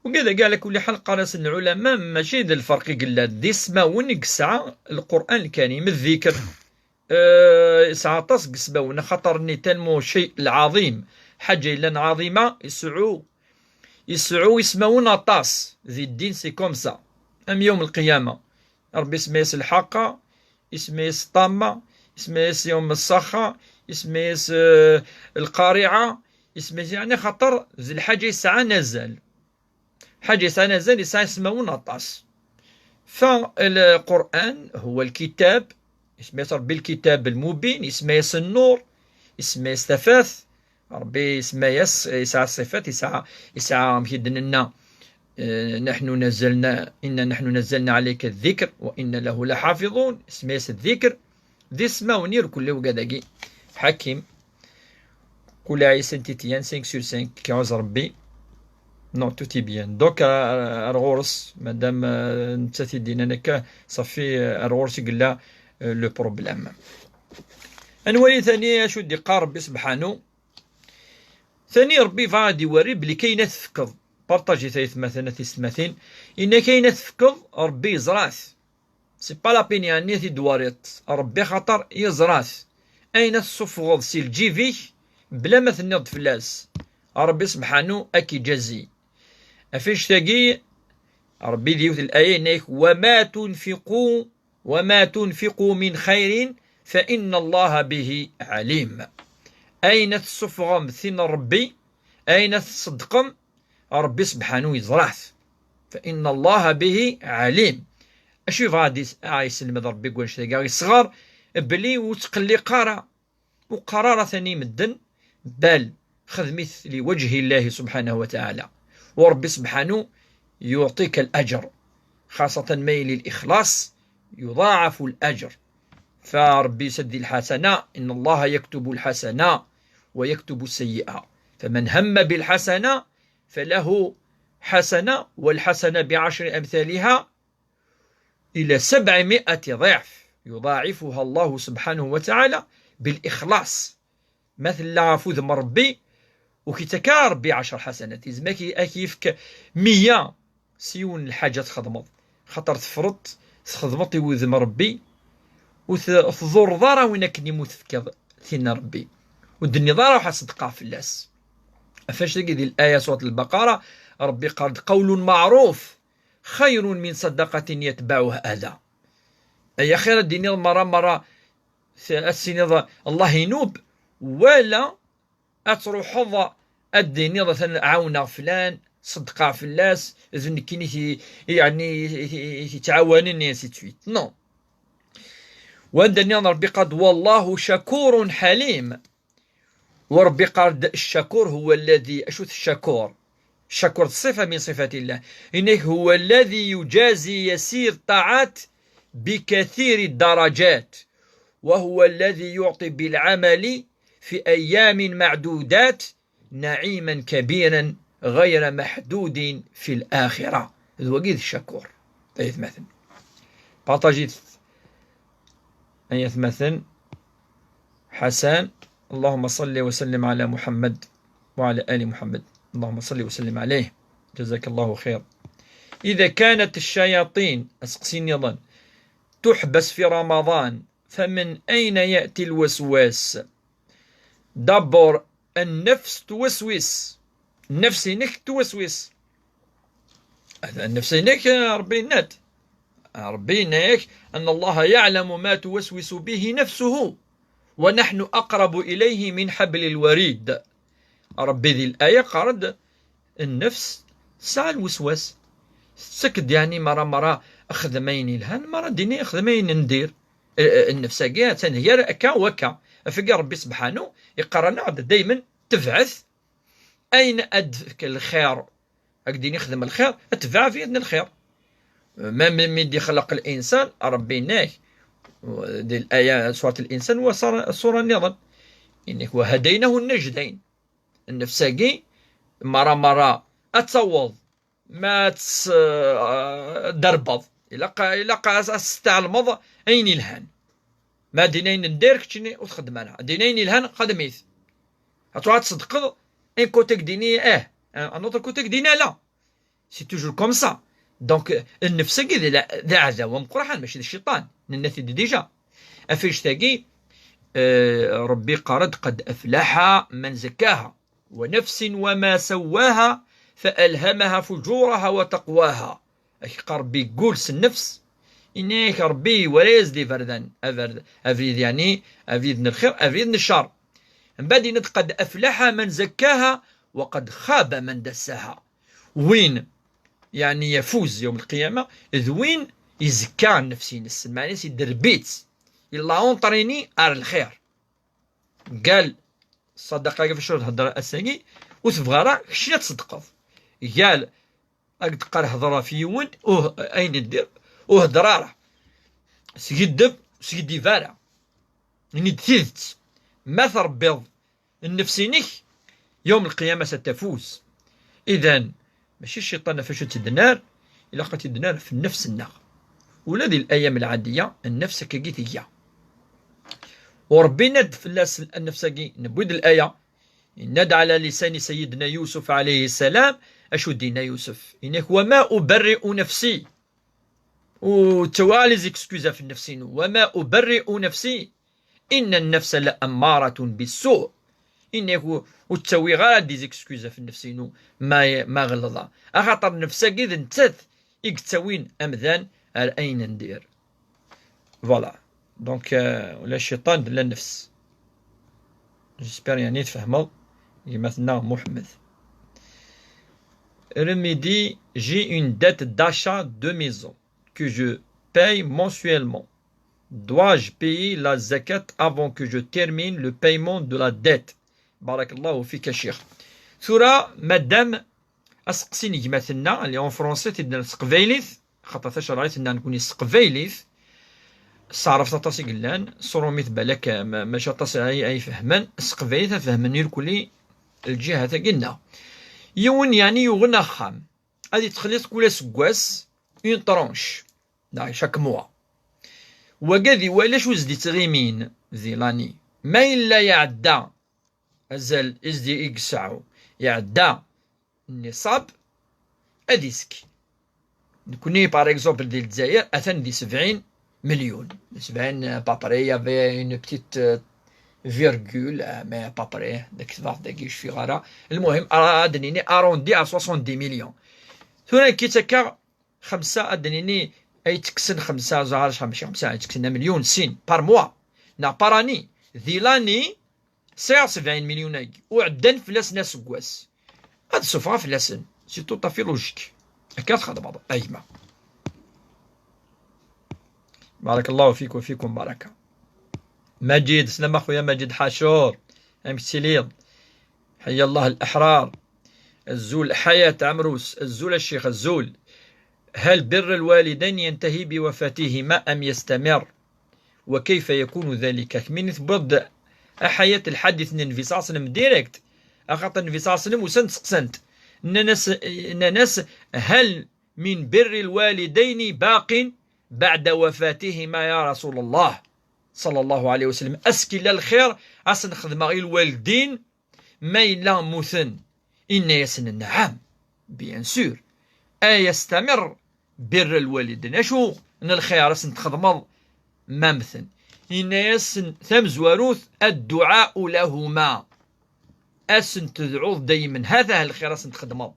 Wigad-agi, ɛla kulli ḥal, qqaren-asen lɛulama, mačči d lferq i yellan, d ismawen i yesɛa Lqur'an Lkarim, ddikr. Eh, yesɛa aṭas n yismawen, axaṭer-nni tellement chay lɛaḍim, ḥaǧa yellan ɛaḍima, yesɛu, yesɛu ismawen aṭas di ddin, c'est comme ça. Am yawm lqiyama, Ṛebbi isemma-yas lḥaqa, isemma-yas ṭṭamma, isemma-yas yawm ṣṣaxa, isemma-yas, eh, lqariɛa, isemma-yas, yeɛni, xaṭer d lḥaǧa yesɛan azal. Ḥaǧa yesɛan azal, yesɛa ismawen aṭas. Fa Lqur'an huwa lkitab, isemma-yas Ṛebbi lkitab lmubin, isemma-yas nnur, isemma-yas tafat. Ṛebbi isemma-yas, yesɛa ṣṣifat, yesɛa, yesɛa, amek i d-nenna, eh, نحن نزلنا، إنا نحن نزلنا عليك الذكر وإنا له لحافظون, isemma-yas ddikr. D ismawen irkelli wigad-agi. Ḥakim. Kul ɛisa n tityan, cinq sur cinq, k-iɛuzz Ṛebbi. Non, tout est bien. Donc, ar, ar ɣur-s, madame, euh, nettat i d-yennan akka, ṣafi, euh, ar ɣur-s i yella, euh, le problème. Ad nwali tani acu d-iqqar Ṛebbi sebḥanu. Tani Ṛebbi yebɣa ad iwerri belli kayen ad tefkeḍ. Partajit ay atmaten, a tisetmatin. Inna kayen ad tefkeḍ, Ṛebbi yeẓra-t. C'est pas la peine, yeɛni, ad t-id-twariḍ Ṛebbi, xaṭer yeẓra-t. Ayen ad tessuffɣeḍ si lǧib-ik, bla ma tenniḍ-d fell-as, Ṛebbi sebḥanu ad k-iǧazi. Ɣef annect-agi, Ṛebbi di yiwet n laya yenna-yak: وما تنفقوا، وما تنفقوا من خير فإن الله به عليم. Ayen ad tessuffɣem tin n Ṛebbi, ayen ad tṣeddqem, Ṛebbi sebḥanu yeẓra-t. فإن الله به عليم. Acu yebɣa ad is-, a, yesselmed Ṛebbi deg wannect-agi? Yesɣer belli ur ttqelliq ara, ur qqar ara tani i medden, bal xdem-it لوجه الله سبحانه وتعالى. وRebbi سبحانه يعطيك الأجر، خاصة ما يلي الإخلاص يضاعف الأجر. فRebbi يسدي الحسنة، إن الله يكتب الحسنة ويكتب السيئة، فمن هم بالحسنة فله حسنة، والحسنة بعشر أمثالها إلى سبعمائة ضعف، يضاعفها الله سبحانه وتعالى بالإخلاص. Ma tella ɣef udem n Ṛebbi, ur k-ittak ara Ṛebbi ɛecṛ ḥasanat. Yezmer ad k-, ad k-yefk meyya s yiwen n lḥaǧa txedmeḍ. Xaṭer teffreḍ, txedmeḍ i wudem n Ṛebbi, ur t-, tḍurreḍ ara win akken i mu tefkiḍ tin n Ṛebbi. Ur d-tenniḍ ara ruḥ ad ṣeddqeɣ fell-as. Ɣef wannect-agi di laya surat Lbaqara, Ṛebbi yeqqar-d: قول معروف خير من صدقة يتبعها أذى. Ay axir ad d-tiniḍ merra merra, t-, ad tiniḍ Allah inub, wala ad truḥeḍ ad d-tiniḍ atan ɛawneɣ flan, ṣeddqeɣ fell-as, d nekkini i, i, yeɛni, i, i, i, yettɛawanen, et ainsi de suite. Non. Wanda nniḍen Ṛebbi qal-d: "Wallahu shakurun halim." Wa Ṛebbi qal-d: "Acu-t ccakur?" Huwa alladhi, acu-t ccakur? Ccakur d ṣṣifa min ṣifati llah. Yenna-k: "Huwa alladhi yujazi yasir ṭṭaɛat bi kathiri ddarajat, wa huwa alladhi yuɛṭi bil amali fi ayyamin maɛdudat naɛiman kabiran ɣayra maḥdudin fil axira." D wagi d ccakur. Ay atmaten. Partajit. Ay atmaten. Ḥasan. اللهم صل وسلم على محمد وعلى آل محمد. اللهم صل وسلم عليه. جزاك الله خير. إذا كانت الشياطين، aseqsi nniḍen, تحبس في رمضان، فمن أين يأتي الوسواس؟ D'abord, النفس توسوس. النفس-inek توسوس. النفس-inek, Ṛebbi yenna-d. Ṛebbi yenna-k: "أن الله يعلم ما توسوس به نفسه، ونحن أقرب إليه من حبل الوريد." Ṛebbi di laya yeqqar-d, nnefs tesɛa lweswas. Tettak-d, yeɛni, mara, mara xdem ayen yelhan, mara d-ini xdem ayen n dir. Eh, eh, nnefs-agi attan gar akka u akka. Afeg Ṛebbi sebḥanu yeqqar-aneɣ-d daymen tebɛet ayen ad d-tefk lxir. Ad k-d-ini xdem lxir, ad tebɛef yid n lxir. Ma, mi, mi d-ixleq linsan, Ṛebbi yenna-k, di laya, surat linsan, wa ṣṣura nniḍen, yenna-k: "وهديناه النجدين." Nnefs-agi, mara, mara ad taweḍ, ma ad tt-, eh, derbeḍ, ilaq, ilaq ad s-, ad s-tɛelmeḍ ayen ilhan. Ma d-ini ayen n dir, keččini ur txeddem ara. Ad d-ini ayen ilhan, xdem-it. Ad truḥ ad tṣeddqeḍ, un côté k-d-ini eh, un autre côté k-d-ini ala. C'est toujours comme ça. Donc, euh, nnefs-agi d la-, d aɛdaw ameqqran, mačči d cciṭan. Nenna-t-id déjà. Africt-agi, euh, Ṛebbi yeqqar-d: "قد أفلح من زكاها ونفس وما سواها فألهمها فجورها وتقواها." Ak-iqqar Ṛebbi yeggul s nnefs, yenna-ak Ṛebbi iwala-yas-d iberdan, aberd-, abrid, yeɛni, abrid n lxir, abrid n ccer. Mbeɛd yenna-d: "قد أفلح من زكاها وقد خاب من دساها." Win, yeɛni, yafuz yawm lqiyama, d win izekka nnefs-ines, lmeɛna-s idderb-itt, illa entraîné ar lxir. Gal ṣṣadaqa-agi ɣef acu thedder ass-agi, ur tebɣi ara kečč ad tṣeddqeḍ. Gal ad d-teqqar hder ɣef yiwen, uh, ayen ddiɣ, ur hedder ara. Skiddeb, skiddib ara. Ini-d tidet. Ma tṛebbiḍ nnefs-inek, yawm lqiyama ستفوز. Idan, mačči cciṭan ɣef acu tt-id-nerr, ilaq ad tt-id-nerr ɣef nnefs-nneɣ. Ula di layam lɛadiya, nnefs akkagi tga. U Ṛebbi yenna-d fell-as nnefs-agi, newwi-d laya, yenna-d ɛla lisani Sayyidna Yusuf ɛalayhi ssalam, acu d-yenna Yusuf? Yenna-k: "Wa ma uberri'u nefsi." Ur ttawiɣ ara les excuses ɣef nnefs-inu. "Wa ma uberri'u nefsi, inna nnefsa la ammaratun bissu." Yenna-k ur, ur ttawiɣ ara des excuses ɣef nnefs-inu ma, ma ɣelḍeɣ. Axaṭer nnefs-agi d nettat i yettawin amdan ar ayen n dir. Voilà. Donc, euh, ula cciṭan d la nnefs. J'espère, yeɛni, tfehmeḍ gma-tneɣ Muḥemmed. Remedi, j'ai une dette d'achat de maison que je paye mensuellement. Dois-je payer la zakat avant que je termine le paiement de la dette? Barakallahu fik a ccix. Tura, madame, aseqsi n gma-tneɣ, li en français, t-id-nerr s teqbaylit, xaṭer tacerɛit-nneɣ nekkni s teqbaylit, s taɛrabt aṭas i yellan, s urumit balak, ma-, mačči aṭas ay, ay fehmen, s teqbaylit ad fehmen irkelli lǧihat-agi-nneɣ. Yiwen, yeɛni, yuɣen axxam, ad yettxelliṣ kul aseggas une tranche, neɣ chaque mois. Wagi ad iwali acu i s-d-ittɣimin di l'année. Ma yella iɛedda azal i s-d-, i yesɛu, iɛedda nniṣab, ad isekk. Nekni, par exemple, di Lezzayer, atan di sebɛin milyun. Sebɛin, à peu près, il y avait une petite, euh, virgule, euh, mais à peu près, d akken tebɣa dagi, ur cfiɣ ara. Lmuhim, ara ad d-nini arrondi à soixante-dix millions. Tura nekki ttakkaɣ xemsa, ad d-nini, ay ttekksen xemsa, ẓer acḥal, mačči xemsa, ay ttekksen amelyun, sin, par mois, neɣ par année. Di l'année, sɛiɣ sebɛin milyun-agi, u ɛeddan fell-asen aseggas. Ad suffɣeɣ fell-asen. C'est tout à fait logique. Akka txedmeḍ, a gma. بارك الله فيك وفيكم بركة. مجيد، سلام أخويا مجيد حاشور. أمك تسيليض. حيا الله الأحرار. الزول حياة عمروس، الزول الشيخ الزول. هل بر الوالدين ينتهي بوفاتهما أم يستمر؟ وكيف يكون ذلك؟ Min tewwiḍ-d aḥayat lḥadit n Nnbi صلى الله عليه وسلم direct, axaṭer Nnbi صلى الله عليه وسلم usan-d seqsan-t. Nnan-as, nnan-as: هل من بر الوالدين باق بعد وفاتهما يا رسول الله؟ صلى الله عليه وسلم. Est-ce que yella lxir ad s-nexdem i lwaldin ma yella mmuten? Inna-yasen: نعم, bien sûr. أيستمر بر الوالدين؟ Acu n lxir ad s-txedmeḍ ma mmten? Inna-yasen tamezwarut: الدعاء لهما. Ad sen-tedɛuḍ daymen. هذا lxir ad s-txedmeḍ.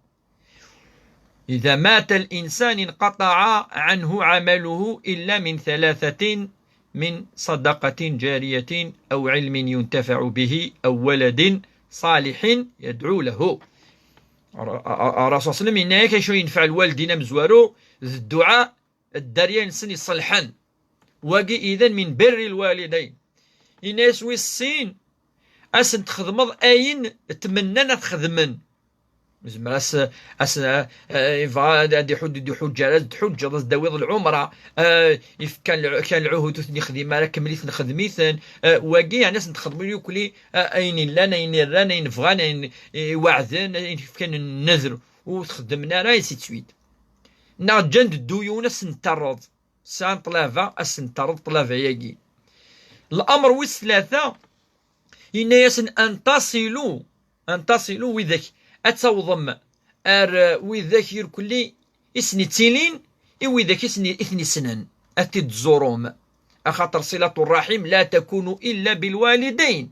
إذا مات الإنسان انقطع عنه عمله إلا من ثلاثة: من صدقة جارية أو علم ينتفع به أو ولد صالح يدعو له. Ṛṛasul صلى الله عليه وسلم yenna-yak acu yenfeɛ lwaldin amezwaru d dduɛa, dderya-nsen iṣelḥen. Wagi idan من بر الوالدين. Yenna-yas wis sin, ad sen-txedmeḍ ayen tmennan ad t-xedmen. Yezmer as, as, eh, yebɣa ad, ad iḥudd, ur d-iḥuǧǧ ara, ad d-tḥuǧǧeḍ, ad s-d-tawiḍ lɛumra, eh, yefkan lɛ-, kan lɛuhud ur ten-yexdim ara, kemmel-iten, xdem-iten, eh, wagi, yeɛni ad sen-txedmeḍ yukli, eh, ayen illan, ayen irran, ayen bɣan, ayen iweɛden, ayen fkan nnedr, ur t-xeddmen ara, ainsi de suite. Neɣ ǧǧan-d dduyun, ad sen-terreḍ. Sɛan ṭṭlaba, ad sen-terreḍ ṭṭlaba-yagi. L'amr wis tlata, yenna-yasen: أن تصلوا, أن تصلوا, widak ad tawḍem ar, eh, widak irkelli i sen-ittilin, i widak i sen-, i ten-issnen, ad t-id-tẓurum. Axaṭer صلة الرحم لا تكون إلا بالوالدين.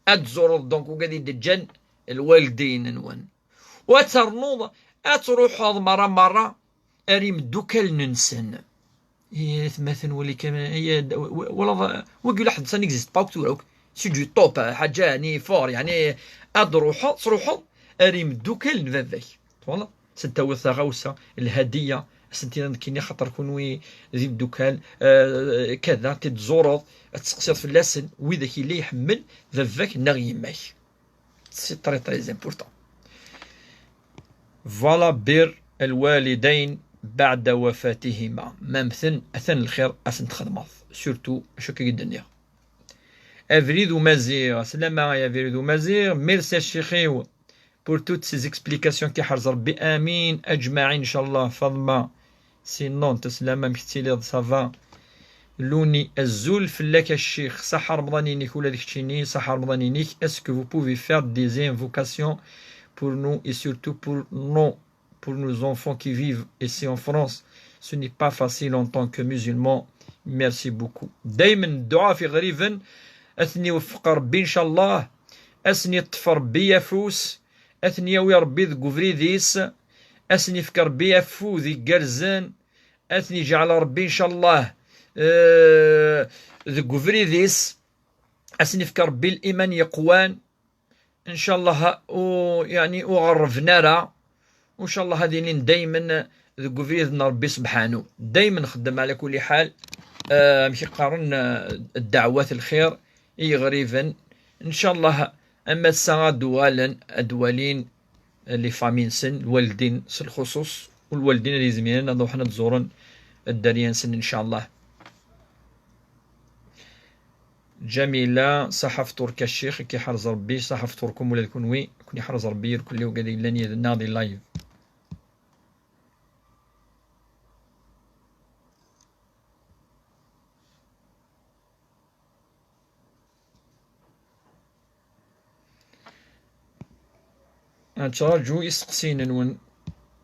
Ad tẓureḍ donc wigad i d-ǧǧan lwaldin-nwen. U ad ternuḍ ad truḥeḍ merra merra ar imeddukal-nsen. I atmaten wali kan, ay, d-, w-, walaḍ, wagi ula ḥedd ça n'existe pas akk tura akk. C'est du top, ḥaǧa yeɛni fort, yeɛni ad truḥeḍ, truḥeḍ ar imeddukal n baba-k. Twalaḍ? Ad sen-tawiḍ taɣawsa, lhadiya, ad sen-tiniḍ nekkini xaṭer kunwi d imeddukal, eh, kada, ad t-id-tẓureḍ, ad testeqsiḍ fell-asen, widak yella iḥemmel baba-k neɣ yemma-k. C'est très, très important. Voilà, بر الوالدين بعد وفاتهما. Ma mmten, atan lxir ad sen-txedmeḍ. Surtout, acu akka i d-nniɣ. Abrid Umaziɣ, slama ay Abrid Umaziɣ, merci a ccix-iw pour toutes ces explications, k-iḥrez Rebbi, amin, aǧmaɛin, ncallah. Faḍma, sinon, taslama, amek tettiliḍ, ça va? Luni, azul fell-ak a ccix, ṣaḥa Remḍan-inek ula d keččini, ṣaḥa Remḍan-inek. Est-ce que vous pouvez faire des invocations pour nous et surtout pour nos, pour nos enfants qui vivent ici en France? Ce n'est pas facile en tant que musulmans. Merci beaucoup. Daymen dduɛa f iɣriben, ad ten-iweffeq Rebbi, ncallah, ad sen-iṭṭef Rebbi afus, ad ten-yawi Rebbi deg ubrid-is, ad sen-ifk Rebbi afud igerrzen, ad ten-iǧɛel Rebbi, ncallah, eh, deg ubrid-is, ad sen-ifk Rebbi liman yeqwan, ncallah, u, yeɛni, ur ɣerrben ara, u ncallah ad ilin daymen deg ubrid n Rebbi sebḥanu. Daymen nxeddem ɛla kulli ḥal, eh, amek i qqaren, eh, ddeɛwat lxir i yiɣriben. Ncallah, ama ass-a ad d-uɣalen, ad d-walin, eh, les familles-nsen, lwaldin s lxuṣuṣ, u lwaldin ad izmiren ad ruḥen ad ẓuren dderya-nsen, ncallah. Ǧamila, ṣaḥa fṭur-k a ccix, k-iḥrez Rebbi, ṣaḥa fṭur-kum ula d kunwi, ken-iḥrez Rebbi irkelli wigad yellan yid-nneɣ di live. Nettraǧu isteqsiyen-nwen,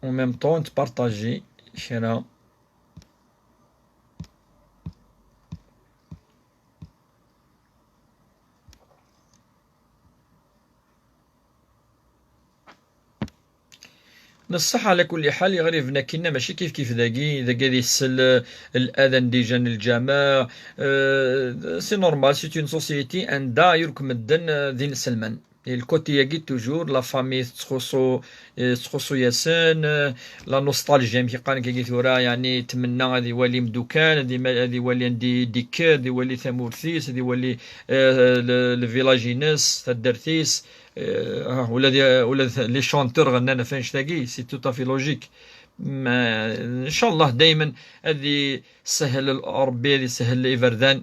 en même temps nettpartaji kra. Neṣṣeḥ ɛla kulli ḥal, iɣriben akkinna mačči kif kif dagi, dagi ad isel, eh, l-adan déjà n lǧameɛ, eh, c'est normal, c'est une société anda yakk medden, eh, d inselmen. Et le côté-agi toujours, la famille tettxuṣṣu, eh, tettxuṣṣu-yasen, eh, la nostalgie, amek i qqaren akka tura, yeɛni tmenna ad iwali imeddukal, ad ima-, ad iwali anda i d-ikker, ad iwali tamurt-is, ad iwali, eh, le, le village-ines, taddart-is, eh, ah, ula d, ula d les chanteurs ɣennan ɣef annect-agi, c'est tout à fait logique. Ma, ncallah daymen ad isehhel Rebbi, ad isehhel iberdan.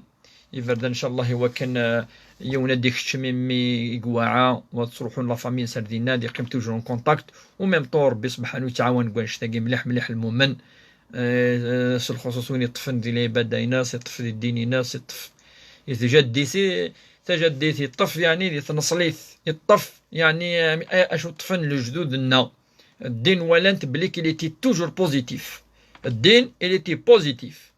Iberdan, ncallah, i wakken, eh, yiwen ad d-ikeččem imi i iweɛɛa, u ad ttruḥun la famille-ines ar dinna, ad iqqim toujours en contact, u même temps Rebbi subḥanu yettɛawan deg wannect-agi mliḥ mliḥ lmumen, eh, eh, s lxuṣuṣ win iṭṭfen di lɛibada-ines, iṭṭef di ddin-ines, iṭṭef i tjaddit, i tajaddit, iṭṭef, yeɛni, di tneṣlit, iṭṭef, yeɛni, eh, acu ṭṭfen lejdud-nneɣ. Ddin walant belli qu'il était toujours positif. Ddin, il était positif.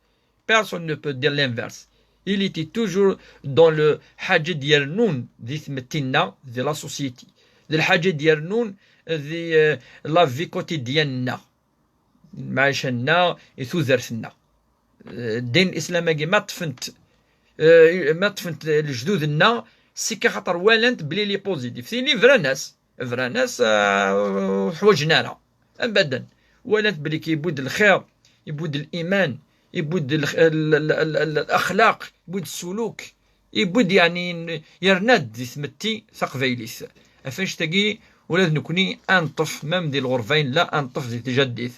Personne ne peut dire l'inverse. Il était toujours dans le lḥaǧa d-yernun di tmetti-nneɣ, di la société. D lḥaǧa d-yernun di, eh, la vie quotidienne-nneɣ. Lmaɛica-nneɣ, i tudert-nneɣ. Eh, ddin Islam-agi, ma ṭṭfent, eh, ma ṭṭfent lejdud-nneɣ, c'est que axaṭer walant belli il est positif. Tili bran-as. Bran-as, ah, ur ḥwaǧen ara. Abadan. Walant belli yewwi-d lxir, yewwi-d liman, yewwi-d l-, l-, l-, l-, l-, laxlaq, yewwi-d ssuluk, yewwi-d, yeɛni, yerna-d di tmetti taqbaylit. Ɣef annect-agi, ula d nekkni ad neṭṭef, même di lɣerba i nella, ad neṭṭef di tjaddit.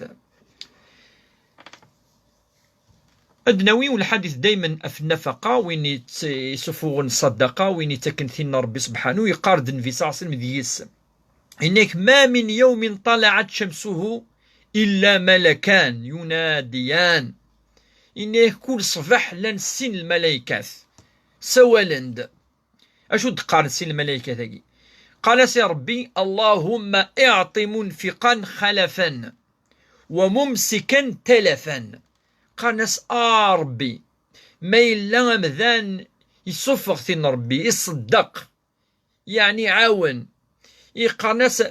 Ad d-nawi lḥadit daymen ɣef nnafaqa, win yett-, yessuffuɣen ṣṣadaqa, win yettaken tin n Ṛebbi subḥanu, yeqqar-d Nnbi ṣalla Llahu ɛalayhi wa sallam deg-s, yenna-k: "Ma min yawmin ṭalaɛat camsuhu illa malakan yunadiyan." Yenna-k kul ṣṣbeḥ llan sin lmalaykat, ssawalen-d. Acu d-qqaren sin lmalaykat-agi? Qqaren-as i Ṛebbi: "Allahumma iɛṭi munfiqan xalafan, wa mumsikan talafan." Qqaren-as: "A Ṛebbi, ma yella amdan yessufeɣ tin n Ṛebbi, iṣeddeq, yeɛni iɛawen." Iqqaren-as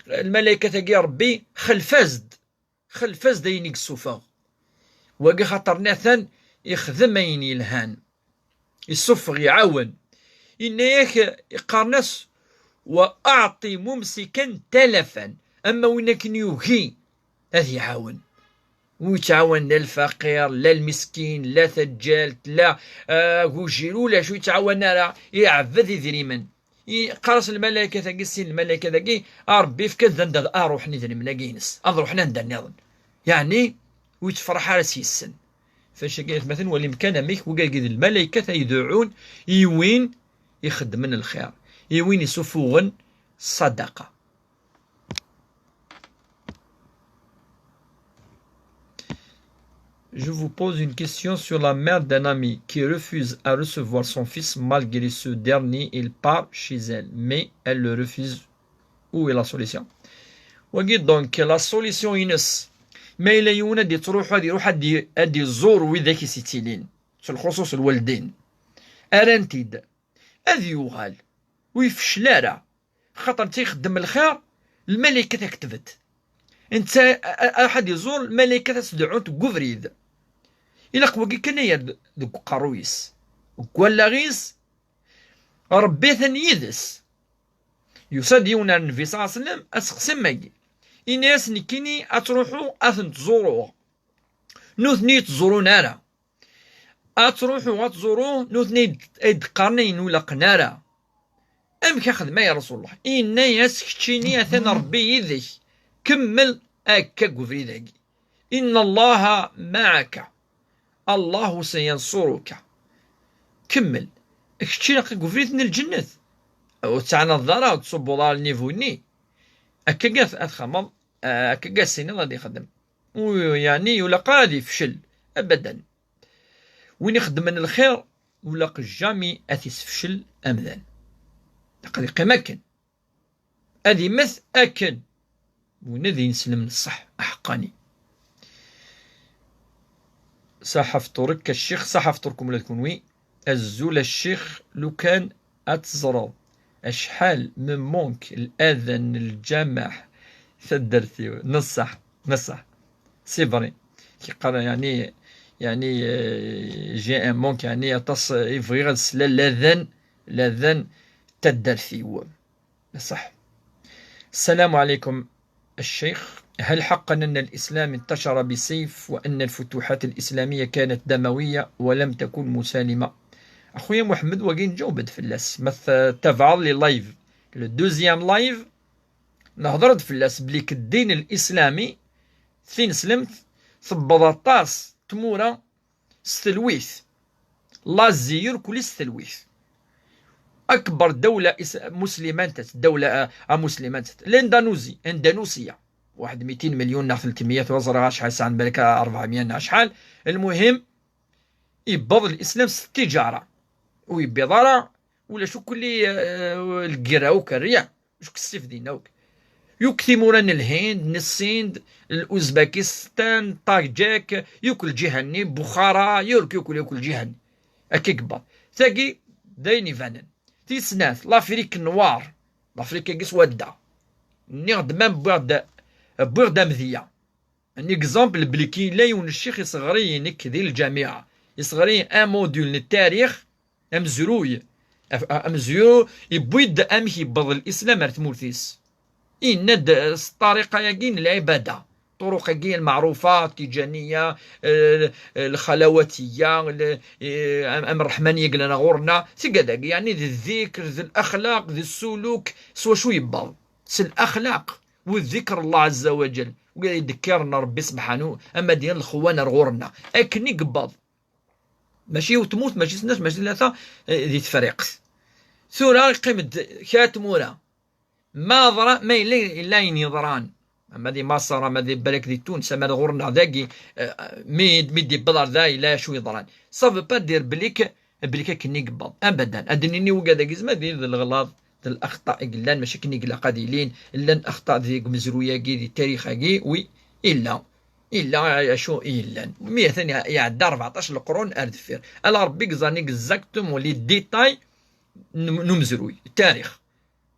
lmalaykat-agi i Ṛebbi: "Xlef-as-d, xlef-as-d ayen i yessufeɣ." Wagi xaṭer natan ixdem ayen yelhan. Isuffeɣ, iɛawen. Yenna-yak, qqaren-as: "Wa aɛṭi mumsikan talafan." Ama win akken yugi, ad iɛawen. Ur yettɛawan la lfaqir, la lmiskin, la taǧǧalt, la, ah, agujil, ulac, ur yettɛawan ara, iɛebbed idrimen. Yeqqar-as lmalaykat-agi, sin lmalaykat-agi: "A Ṛebbi, efk-as-d anda ad ruḥen idrimen-agi-ines, ad ruḥen anda nniḍen." Yeɛni, ur yettefraḥ ara s-yes-sen. Ɣef wannect-agi, atmaten, walim kan amek wigagi d lmalaykat ay deɛɛun i win ixeddmen lxir, i win isuffuɣen ṣṣadaqa. Je vous pose une question sur la mère d'un ami qui refuse à recevoir son fils malgré ce dernier, il part chez elle, mais elle le refuse. Où est la solution? Wagi, donc, la solution-ines, ma yella yiwen ad yettruḥu, ad iruḥ ad i-, ad iẓur widak i s-ittilin, s lxuṣuṣ lwaldin, rran-t-id, ad yuɣal, ur yefcel ara. Xaṭer netta ixeddem lxir, lmalaykat ad ketbent. Netta a-, a-, aḥ ad iẓur, lmalaykat ad s-deɛɛunt deg ubrid. Ilaq wagi kan ay d-, deg uqerruy-is, deg wallaɣ-is, Ṛebbi atan yid-s. Yusa-d yiwen ar Nnbi ṣalla Llahu ɛalayhi wa sallam, aseqsi am wagi. Ini-as: "Nekkini ad truḥu ad ten-tẓuruɣ. Nutni ur ttẓurun ara. Ad truḥu ad tẓuru, nutni ay d-, ay d-qqaren ayen ur laqen ara." "Amek a xedmeɣ, ya Rasul Llah?" Yenna-yas: "Keččini atan Ṛebbi yid-k. Kemmel akka deg ubrid-agi. Inna Llaha maɛaka. Allahu sayanṣuruka." Kemmel. Kečč ilaq deg ubrid n lǧennet. Ur tettɛanadeḍ ara, ur tettṣubbuḍ ara lnivu-nni. Akka ad, ad txedmeḍ, akka ad s-tiniḍ ad ixdem. Ur, yeɛni, ur ilaq ara ad yefcel. Abadan. Win ixeddmen lxir, ur ilaq jamais ad t-isfecel amdan. Ilaq ad yeqqim akken. Ad immet akken. Win ad ineslem n ṣṣeḥ aḥeqqani. Ṣaḥa fṭur-ik a ccix, ṣaḥa fṭur-kem ula d kenwi. Azul a ccix, lukan ad teẓreḍ acḥal me manque l'adan n lǧameɛ taddart-iw. Neṣṣaḥ, neṣṣaḥ. C'est vrai. Kiqqar, yeɛni, yeɛni, euh, j'ai un manque, yeɛni aṭas, euh, i bɣiɣ ad sla l'adan, l'adan taddart-iw. صح. السلام عليكم الشيخ، هل حقا أن الإسلام انتشر بالسيف وأن الفتوحات الإسلامية كانت دموية ولم تكن مسالمة؟ أخويا محمد، واقي نجاوبد فلاس، ما تتابعض لي لايف، لو دوزيام لايف نهضرد فلاس بلي الدين الإسلامي ثين سلمت ثبض طاس تمورة ستلويث، لازي يركل ستلويث. أكبر دولة إس... مسلمة، دولة آه، آه، مسلمة، الإندونيسي، إندونيسيا، واحد ميتين مليون نا ثلاثمية، وزرا شحال ساعة بالك أربعمية نا شحال. المهم، يبض الإسلام س التجارة، ويبيض راه ولا شو كل آه، القراوك الريع، شو كسيف دينوك. يوك ثيمورا الهند، الصين، الأوزباكستان، طاجيك، يوك الجهني، بخارى، يورك يوك يوك الجهني. أكي كبار. تاقي داين يفانن. تيسنات، لافريك نوار. لافريك يقيس ودا. نيغد مام بوغد، بوغد أمذية. ان اكزامبل بلي كي لا يون الشيخ يصغري نك ذي الجامعة، يصغري ان موديول للتاريخ، امزروي، أف- امزيو يبويد امك يبض الاسلام ار تمورتيس. إن د الطريقة يقين العبادة، طرق يقين المعروفة، التيجانية، آه، الخلواتية، ال- آه، أم أم الرحمن يقلنا غورنا، تقدر يعني ذي الذكر، ذي الأخلاق، ذي السلوك، سوا شو يبض. س الأخلاق والذكر الله عز وجل، ويذكرنا ربي سبحانه، أما ديال الخوان غورنا. أكن يقبض. ماشي وتموت، ماشي سناس، ماشي ثلاثة، آه، ذي تفريقت. ثورة يقيم د-، كاتمورة. ما ضرا، ما إلا، إلا إن يضران. أما دي مصر، أما دي بالك دي تونس، أما غورنا ذاكي، آه، ميد، ميد يبضر ذا إلا شو يضران. صافي با دير بليك بلي كاين كني قباض. أبدا. هاد النيني وكا داك زعما دير د الغلاط، د الأخطاء قلان، ماشي كني قلا قاديلين، إلا الأخطاء ديك مزروية كي دي التاريخ كي، وي، إلا. إلا شو إلا. مية ثانية يعدى أربعطاش القرون أر دفير. ألا ربي قزاني اكزاكتومون لي ديتاي نم-، نمزروي. التاريخ.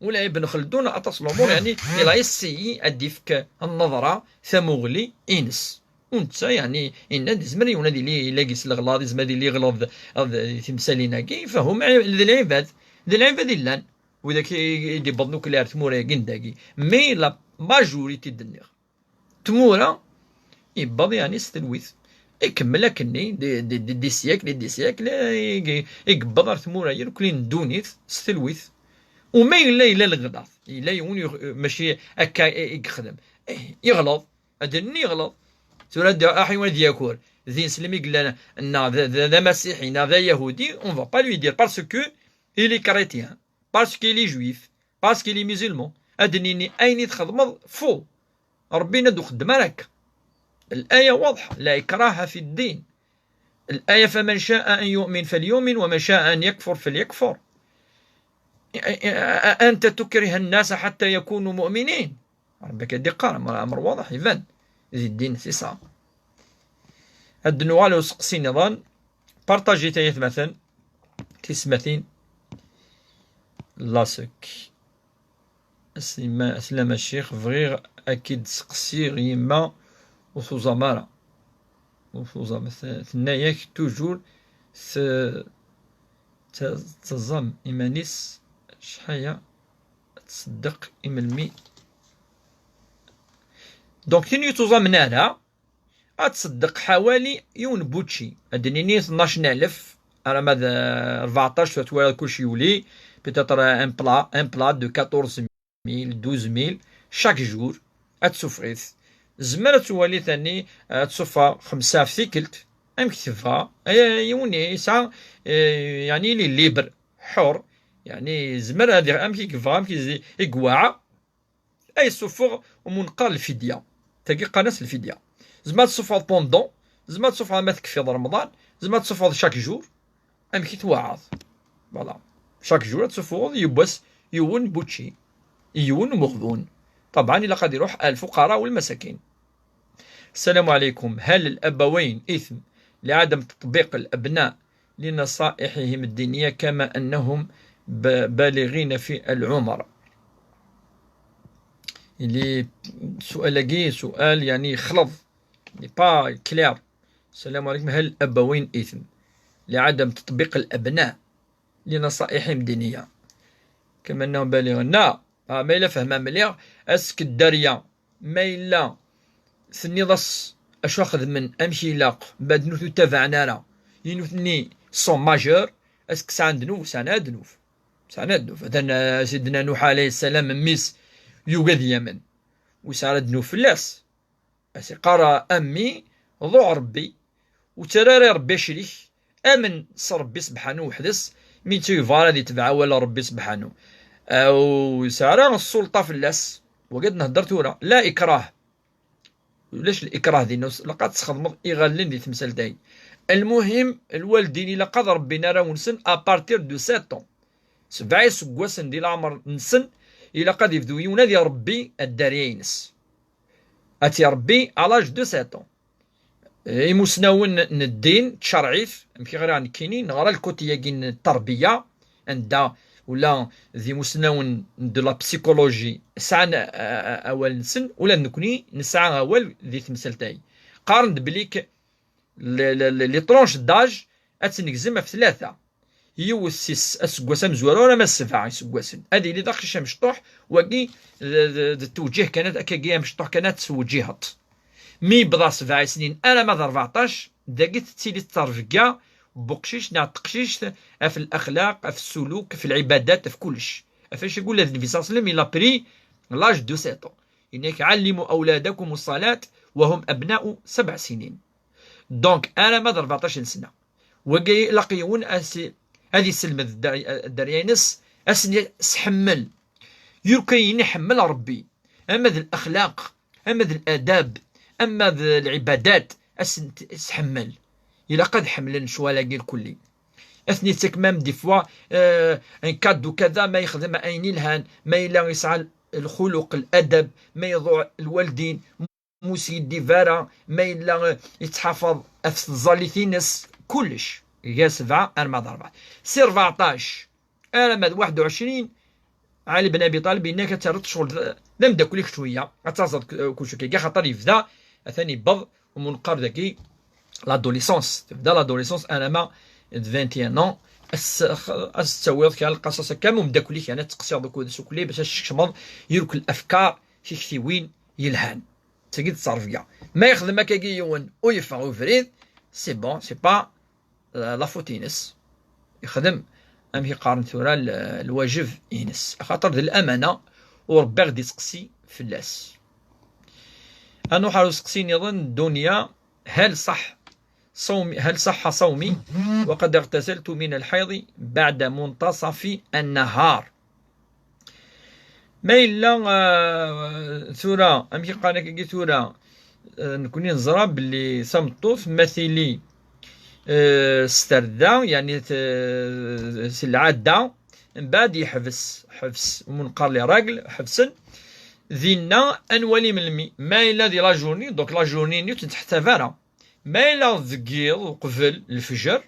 ولا ابن خلدون أطاس الأمور، يعني، إلا يسيي أديفك النظرة ثموغلي إنس. ونتا، يعني، إن دي زمر يونا دي لي، لا قيس الغلاظ، زمر دي لي غلاظ، غلاظ تمثالين كي، فهم ع-، ذي العباد، ذي العباد إلان. وإذا كي يدي بضنو كل عرف مورا يقين داكي. مي لا ماجوريتي دنيغ. تمورا يبض يعني ستلويث. يكمل أكني دي، دي، دي، دي سياكل، دي سياكل، يق-، يقبض ار تمورا يركلين دونيث ستلويث. وما إلا، إلا الغلاظ، إلا يون يغ-، ماشي أكا يخدم. إيه، يغلط. أدني يغلط. ثورة دا أحي ولد ياكور. ذي نسلم يقول لنا، نا ذا، ذا، ذا مسيحي، نا ذا يهودي، on va pas lui dire parce que il est chrétien. Parce qu'il est juif, parce qu'il est musulman. أدنيني أين تخدمض فو. ربي ندو خدم راك. الآية واضحة، لا إكراه في الدين. الآية: "فمن شاء أن يؤمن فليؤمن ومن شاء أن يكفر فليكفر". أ-، أ-، أنت تكره الناس حتى يكونوا مؤمنين؟ ربي كيدي قال، أمر، أمر واضح يبان. ذي الدين c'est ça. هاد نوال وسقسي نظام. بارطاجي تايث مثلا. تسمثين. لاسك. أسلم، أسلم الشيخ، بغيغ أكيد سقسيغ يما وثوزامارا. وثوزام-، ث-، ثناياك توجور ث-، ت-، تزام إيمانيس شحايا تصدق إملمي. دونك تين يتوزام نارا، أتصدق حوالي يون بوتشي. أدنيني اثناش ألف، أنا ما ذا أربعطاش توالي كلشي يولي. Peut-être un plat, un plat de quatorze mille, douze mille chaque jour. أتسوفغيث. زمر توالي ثاني، آه، تصفى خمسة في ثيكلت. أم كتبها. آه، يوني يسعى، آه، يعني لي ليبر، حر. يعني زمر هذه أم كي كيفها، أم كي يقواعة. أي سفغ ومنقر الفدية. تاقي قناس الفدية. زعما تسفغ بوندون، زعما تسفغ ما تكفي رمضان، زعما تسفغ شاك جور. أم كي توعظ. فوالا. شاك جور تسفغ يبوس يون بوتشي. يون مغبون. طبعا إلا قد يروح الفقراء والمساكين. السلام عليكم. هل الأبوين إثم لعدم تطبيق الأبناء لنصائحهم الدينية كما أنهم ب-، بالغين في العمر؟ اللي سؤال كي سؤال يعني خلط، اللي با كلير. السلام عليكم. هل الأبوين إثم لعدم تطبيق الأبناء لنصائحهم الدينية كما أنهم بالغون؟ لا، Ah, ma yella fehmeɣ mliɣ, est-ce que dderya, ma yella tenniḍ-as acu xedmen, amek ilaq, ma d nutni ur tabaɛen ara, i nutni sont majeurs, est-ce que sɛan ddnub? Sɛan ddnub. Sɛan ddnub. Atan, eh, Sidna Nuḥ alayhi ssalam, mmi-s yugi ad yamen. Ur yesɛi ara ddnub fell-as. As-iqqar: a mmi, ḍuɛ Ṛebbi, ur ttarra ara Ṛebbi acrik, amen s Ṛebbi sebḥanu weḥd-s, mi netta yebɣa ara ad yetbeɛ awal n Ṛebbi sebḥanu. Aw, ur yesɛi ara ssulṭa fell-as. Wagi ad nehder tura, la ikrah. Ulac likrah dinna, ilaq ad tesxedmeḍ iɣallen di temsalt-ayi. Lmuhim, lwaldin ilaq ad rebbin arraw-nsen à partir de sept ans. Sebɛa iseggasen di leɛmer-nsen, ilaq ad yebdu yiwen ad irebbi dderya-ines. Ad tt-irebbi à l'âge de sept ans. Imusnawen n ddin, tcerɛit, amek i ɣriɣ nekkini, neɣra lkuti-agi n tterbiya, anda ula d imusnawen de la psychologie sɛan, a, a, awal-nsen, ula d nekkni nesɛa awal di temsalt-ayi. Qqaren-d belli k-, le, le, le, les tranches d'âge ad tt-negzem ɣef tlata. Yiwet si s-, aseggas amezwaru alamma d sebɛa iseggasen. Ad yili d aqcic amecṭuḥ, wagi d, d, d ttewǧih kan, ad, akkagi amecṭuḥ kan ad tettwejjiheḍ. Mi yebḍa sebɛa snin alamma d rbeɛṭac, dagi tettili ttrebga n uqcic neɣ teqcict ɣef laxlaq, ɣef ssuluk, ɣef lɛibadat, ɣef kullec. Ɣef wacu i yeggull Nnbi صلى الله عليه وسلم, il a pris l'âge de sept ans. Yenna-k: علموا أولادكم الصلاة وهم أبناء سبع سنين. Donc, alamma d rbeɛṭac n sna. Wagi ilaq yiwen ad s-, ad iselmed dder-, dderya-ines, ad sen-isḥemmel. Yurka ayen iḥemmel Ṛebbi, ama d laxlaq, ama d ladab, ama d lɛibadat, ad sen-t-isḥemmel. Ilaq ad ḥemmlen ccɣel-agi lkulli. Ad ten-ittak même des fois, euh, un cadeau kada, ma yexdem ayen ilhan, ma yella yesɛa lxuluq, ladab, ma iḍuɛ lwaldin, ur skiddib ara, ma yella, eh, yettḥafeḍ ɣef tẓallit-ines, kullec. Gar sebɛa arma d rbeɛṭac. Si rbeɛṭac arma d waḥed u ɛecrin, Ɛli ben Abi Ṭalib yenna-k ad terreḍ ccɣel d, d ameddakel-ik cwiya, ad taẓeḍ k-, kullec akka, axaṭer yebda, atan yewweḍ umunqar dagi, l'adolescence. Tebda l'adolescence arma d vingt et un ans, ad s-, ad s-tawiḍ kra lqaṣaṣ akka am umeddakel-ik, yeɛni ad teqsiḍ akked-s ukli bac ad teskecmeḍ yurk lafkar, tiktiwin yelhan. Tagi d ttrebga. Ma yexdem akkagi yiwen u yeffeɣ ubrid, c'est bon, c'est pas, euh, la faute-ines. Yexdem, amek i qqaren tura, l-, lwajeb-ines. Axaṭer d lamana, u Ṛebbi ad d-iseqsi fell-as. Ad nruḥ ar useqsi nniḍen, Dunya, هل صح صومي، هل صح صومي وقد اغتسلت من الحيض بعد منتصف النهار؟ Ma yella, ah, tura, amek i qqaren akkagi tura, ah, nekkni neẓra belli tameṭṭut ma tili, ah, s tarda, yeɛni t-, s lɛadda, mbeɛd yeḥbes, ḥebs, umi neqqar les règles, ḥebsen, dinna ad nwali melmi. Ma yella di la journée, donc la journée-nni ur tt-nettḥettab ara. Ma yella deg yiḍ uqbel lefjer,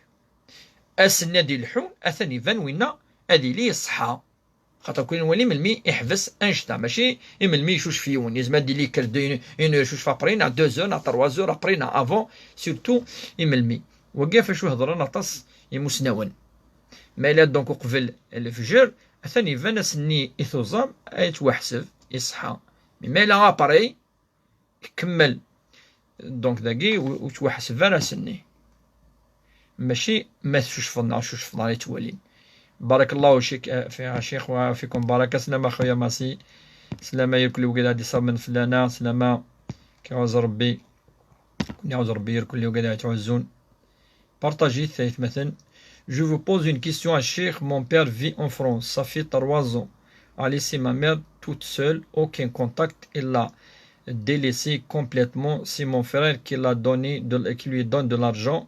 ass-nni ad d-ilḥu, atan iban winna ad yili yeṣḥa. Xaṭer kul nwali melmi iḥbes annect-a, mačči i melmi icucef yiwen. Yezmer ad yili yekker de une, une heure icucef après, neɣ deux heures, neɣ trois heures après, neɣ avant, surtout i melmi. Wagi ɣef wacu hedren aṭas imusnawen. Ma yella donc uqbel lefjer, atan iban ass-nni i tuẓam, ad yettwaḥseb iṣḥa. Mais ma yella après, ikemmel. Donc, dagi, ur, ur ttwaḥseb ara ass-nni. Mačči ma tcucfeḍ neɣ ur tcucfeḍ ara i ttwalin. بارك الله فيك، في الشيخ وفيكم بركة. سلامة خويا ماسي. سلامة يا كل وقت هادي صاب من فلانا. سلامة. كيعوز ربي. كون يعوز ربي يا كل وقت هادي تعوزون. Partagez, aytmaten. Je vous pose une question, à Cheikh. Mon père vit en France. Ça fait trois ans. A laissé ma mère toute seule, aucun contact. Il l'a délaissé complètement. C'est mon frère qui l'a donné de, qui lui donne de l'argent.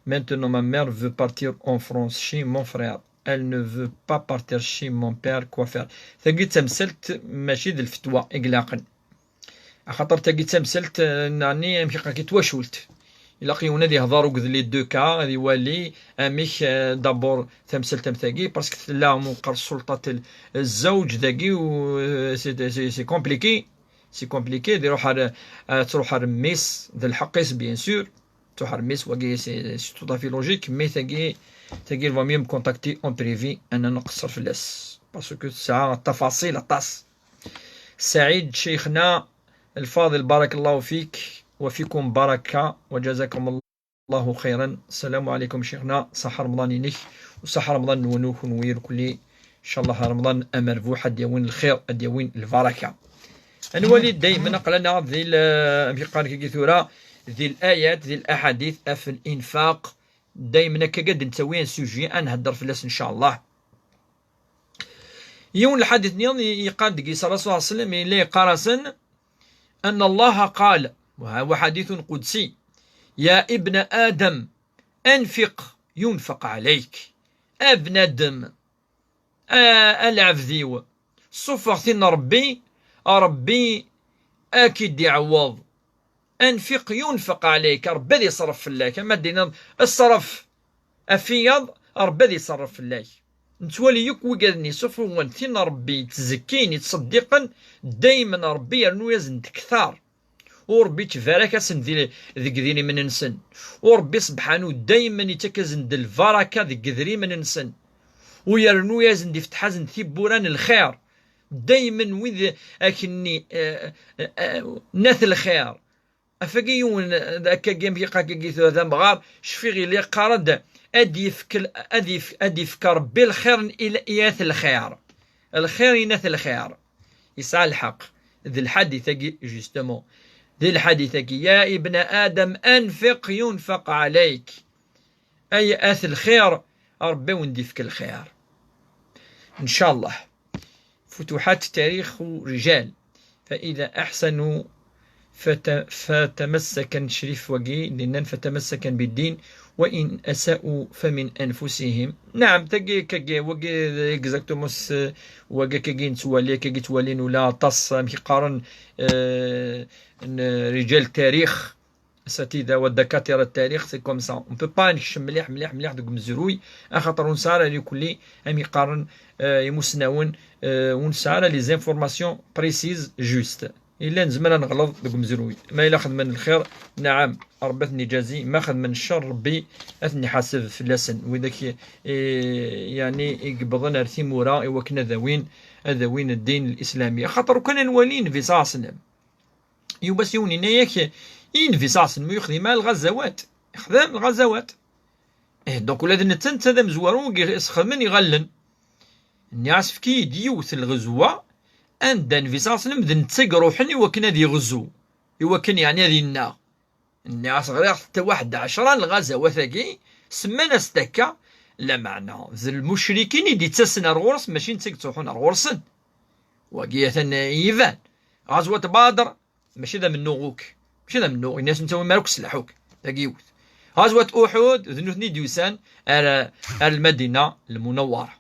Maintenant, ma mère veut partir en France chez mon frère. Elle ne veut pas partir chez mon père. Quoi faire? Tagi d tamsalt, mačči d lfetwa i ilaqen. Axaṭer tagi d tamsalt, eh, nani amek akka twacult. Ilaq yiwen ad yehḍer akked les deux cas, ad iwali amek, eh, d'abord tamsalt am tagi, parce que tella meqqar ssulṭat l-, zzawj dagi, u, eh, c'est, c'est, c'est compliqué. C'est compliqué, ad iruḥ ar, eh, ad truḥ ar mmi-s, d lḥeqq-is, bien sûr. Truḥ ar mmi-s, wagi, c'est, c'est tout à fait logique, mais tagi, tagi, il vaut mieux me contacter en privé, ad nqeṣṣer fell-as. Parce que tesɛa tafaṣil aṭas. سعيد شيخنا الفاضل، بارك الله فيك وفيكم بركة وجزاكم الله خيرا. السلام عليكم شيخنا، صح رمضان-inek وصح رمضان-nwen kunwi irkelli. إن شاء الله رمضان أمربوح، ad d-yawin lxir, ad d-yawin lbaraka. Ad nwali daymen aql-aneɣ di l-, amek i qqaren akka tura, di l-ayat, di l-aḥadit ɣef l-infaq. Daymen akka ad d-nettawi un sujet, ad nhedder fell-as إن شاء الله. Yiwen lḥadit nniḍen i-, yeqqar deg-s Rasul صلى الله عليه وسلم, yella yeqqar-asen: أن الله قال، وهو حديث قدسي: يا ابن آدم أنفق ينفق عليك. A bnadem, a, a lɛebd-iw, ssuffeɣ tin n Ṛebbi, Ṛebbi ad k-id-iɛewweḍ. أنفق ينفق عليك، Ṛebbi ad iṣerref fell-ak. Ama d-tiniḍ ṣṣref ɣef wiyaḍ, Ṛebbi ad iṣerref fell-ak. Nettwali yakk wigad-nni isufuɣen tin n Ṛebbi, yettẓekkin, yettṣeddiqen, daymen Ṛebbi yernu-yasen-d kter. U Ṛebbi yettbarak-asen di, deg idrimen-nsen. U Ṛebbi subḥanu daymen yettak-asen-d lbaraka deg idrimen-nsen. U yernu-yasen-d, ifetteḥ-asen-d tiwwura n lxir. Daymen wid akken-nni, eh, eh, eh, n at lxir. Ɣef wagi yiwen, eh, akkagi, amek i qqaren akkagi tura d amɣar, cfiɣ yella yeqqar-d: ad yefk l-, ad yef-, ad yefk Ṛebbi lxir n il-, i at lxir. Lxir i n at lxir. Yesɛa lḥeqq. D lḥadit-agi, justement. Di lḥadit-agi: يا ابن آدم أنفق ينفق عليك. Ay at lxir, Ṛebbi ad wen-d-yefk lxir. إن شاء الله. فتوحات تاريخ رجال، فإذا أحسنوا فت-، فتمسكن شريف وقي لنن فتمسكن بالدين، وإن أساءوا فمن أنفسهم. نعم، تاقي كاقي وقي exactement س-، وقي كاقي نتوالي، كاقي توالين ولا تص، مكي قارن، آه، ن-، رجال التاريخ. أساتذة ودكاترة التاريخ، c'est comme ça. On peut pas نكشم مليح، مليح، مليح دوك مزروي، أخاطر ونسعى راه يكون لي أم يقارن، آه، يمسناون، آه، ونسعى راه les informations précises juste. إلا نزمر نغلط دوك مزروي. ما إلا خدمنا الخير، نعم، ربي أثني جازي، ما خدمنا الشر، ربي أثني حاسب في اللسن. وإذاك، إيه، يعني، يقبضنا رثي مورا، إوا كنا ذوين، ذوين الدين الإسلامي. خاطر كنا نوالين في صاصنا. Yuba s yiwen yenna-yak, i Nnbi ṣaṣ ma yexdim ara lɣazawat, yexdem lɣazawat. Eh, donc ula d netta, netta d amezwaru i yesxedmen iɣallen. Nniɣ-as, efk-iyi-d yiwet lɣezwa anda Nnbi ṣaṣ d netta i iruḥen i wakken ad yeɣzu, i wakken, yeɛni, ad yennaɣ. Nniɣ-as, ɣriɣ-t waḥed ɛecra n lɣazawat-agi, semman-as-d akka, lameɛna d lmucrikin i d-yettasen ar ɣur-s, mačči netta i yettruḥun ar ɣur-sen. Wagi atan iban. Ɣazwat Badr, mačči d amennuɣ akk. Mačči d amennuɣ, ini-as netta win ara akk sslaḥ akk. Tagi yiwet. Ɣazwat Uḥud, d nutni d-yusan ar, ar Lmadina Lmunawwara.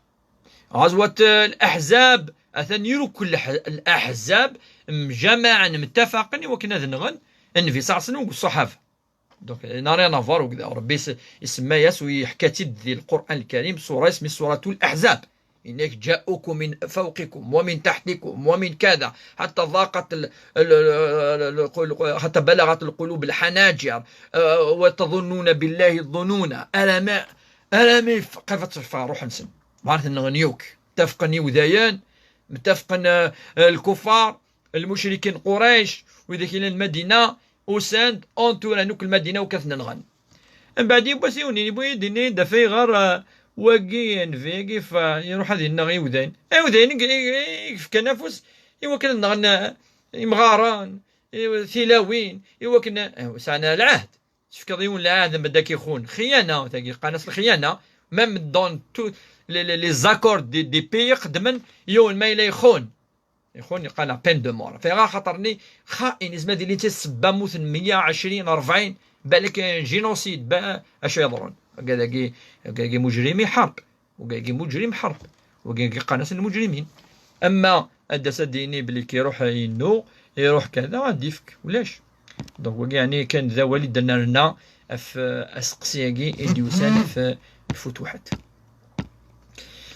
Ɣazwat, eh, Laḥzab, atan iruk lḥ-, Laḥzab mjamaɛen, mtafaqen i wakken ad nɣen Nnbi ṣaṣ deg ṣṣaḥaba. Donc, n'a rien à voir وكذا. ربي س-، يسمى ياس ويحكى تد ذي القرآن الكريم، سورة اسمها سورة الأحزاب. إنك جاءوكم من فوقكم ومن تحتكم ومن كذا حتى ضاقت ال-، ال-، ال-، ال-، القل-، حتى بلغت القلوب الحناجر، آه، وتظنون بالله الظنون. ألم، ألم يف-، كيف تشفى روح نسن؟ معناتها نغنيوك. متفقن يودايان، متفقن، آه، الكفار، المشركين قريش، وإذا كاين المدينة، usan-d, entourant akk Lmadina, u kkaten nɣan. Mbeɛd yiwwas yiwen, yewwi-d, yenna-yi-d, af ayɣer, ah, wagi, nnbi-agi, f-, iruḥ ad yenneɣ iwdan. Iwdan i, i, i yefkan afus i wakken ad nɣen, ah, imɣaren, i, tilawin, i wakken, ah, sɛan lɛahd. Tefkiḍ yiwen lɛahd, mbeɛd ad k-ixun. Xiyana, tagi qqaren-as lxiyana. Même dans tous les, les, les accords des, des pays, xedmen, yiwen ma yella ixun. Ixun, yeqqan la peine de mort. Fayɣa xaṭer-nni xain, izmer ad yili d ssebba mmuten meyya ɛecrin, rebɛin, balak génocide, ba-, acu yeḍrun. Wagi, wagi, wagi mujrim ḥerb. Wagi mujrim ḥerb. Wagi qqaren-asen lmujrimin. Ama ad d-as ad d-yini belli k-iruḥ yennu, iruḥ kada, ad d-ifk, ulac. Donc, wagi, yeɛni, kan d awal i d-nerna ɣef, eh, aseqsi-agi i d-yusan ɣef, eh, lfutuḥat.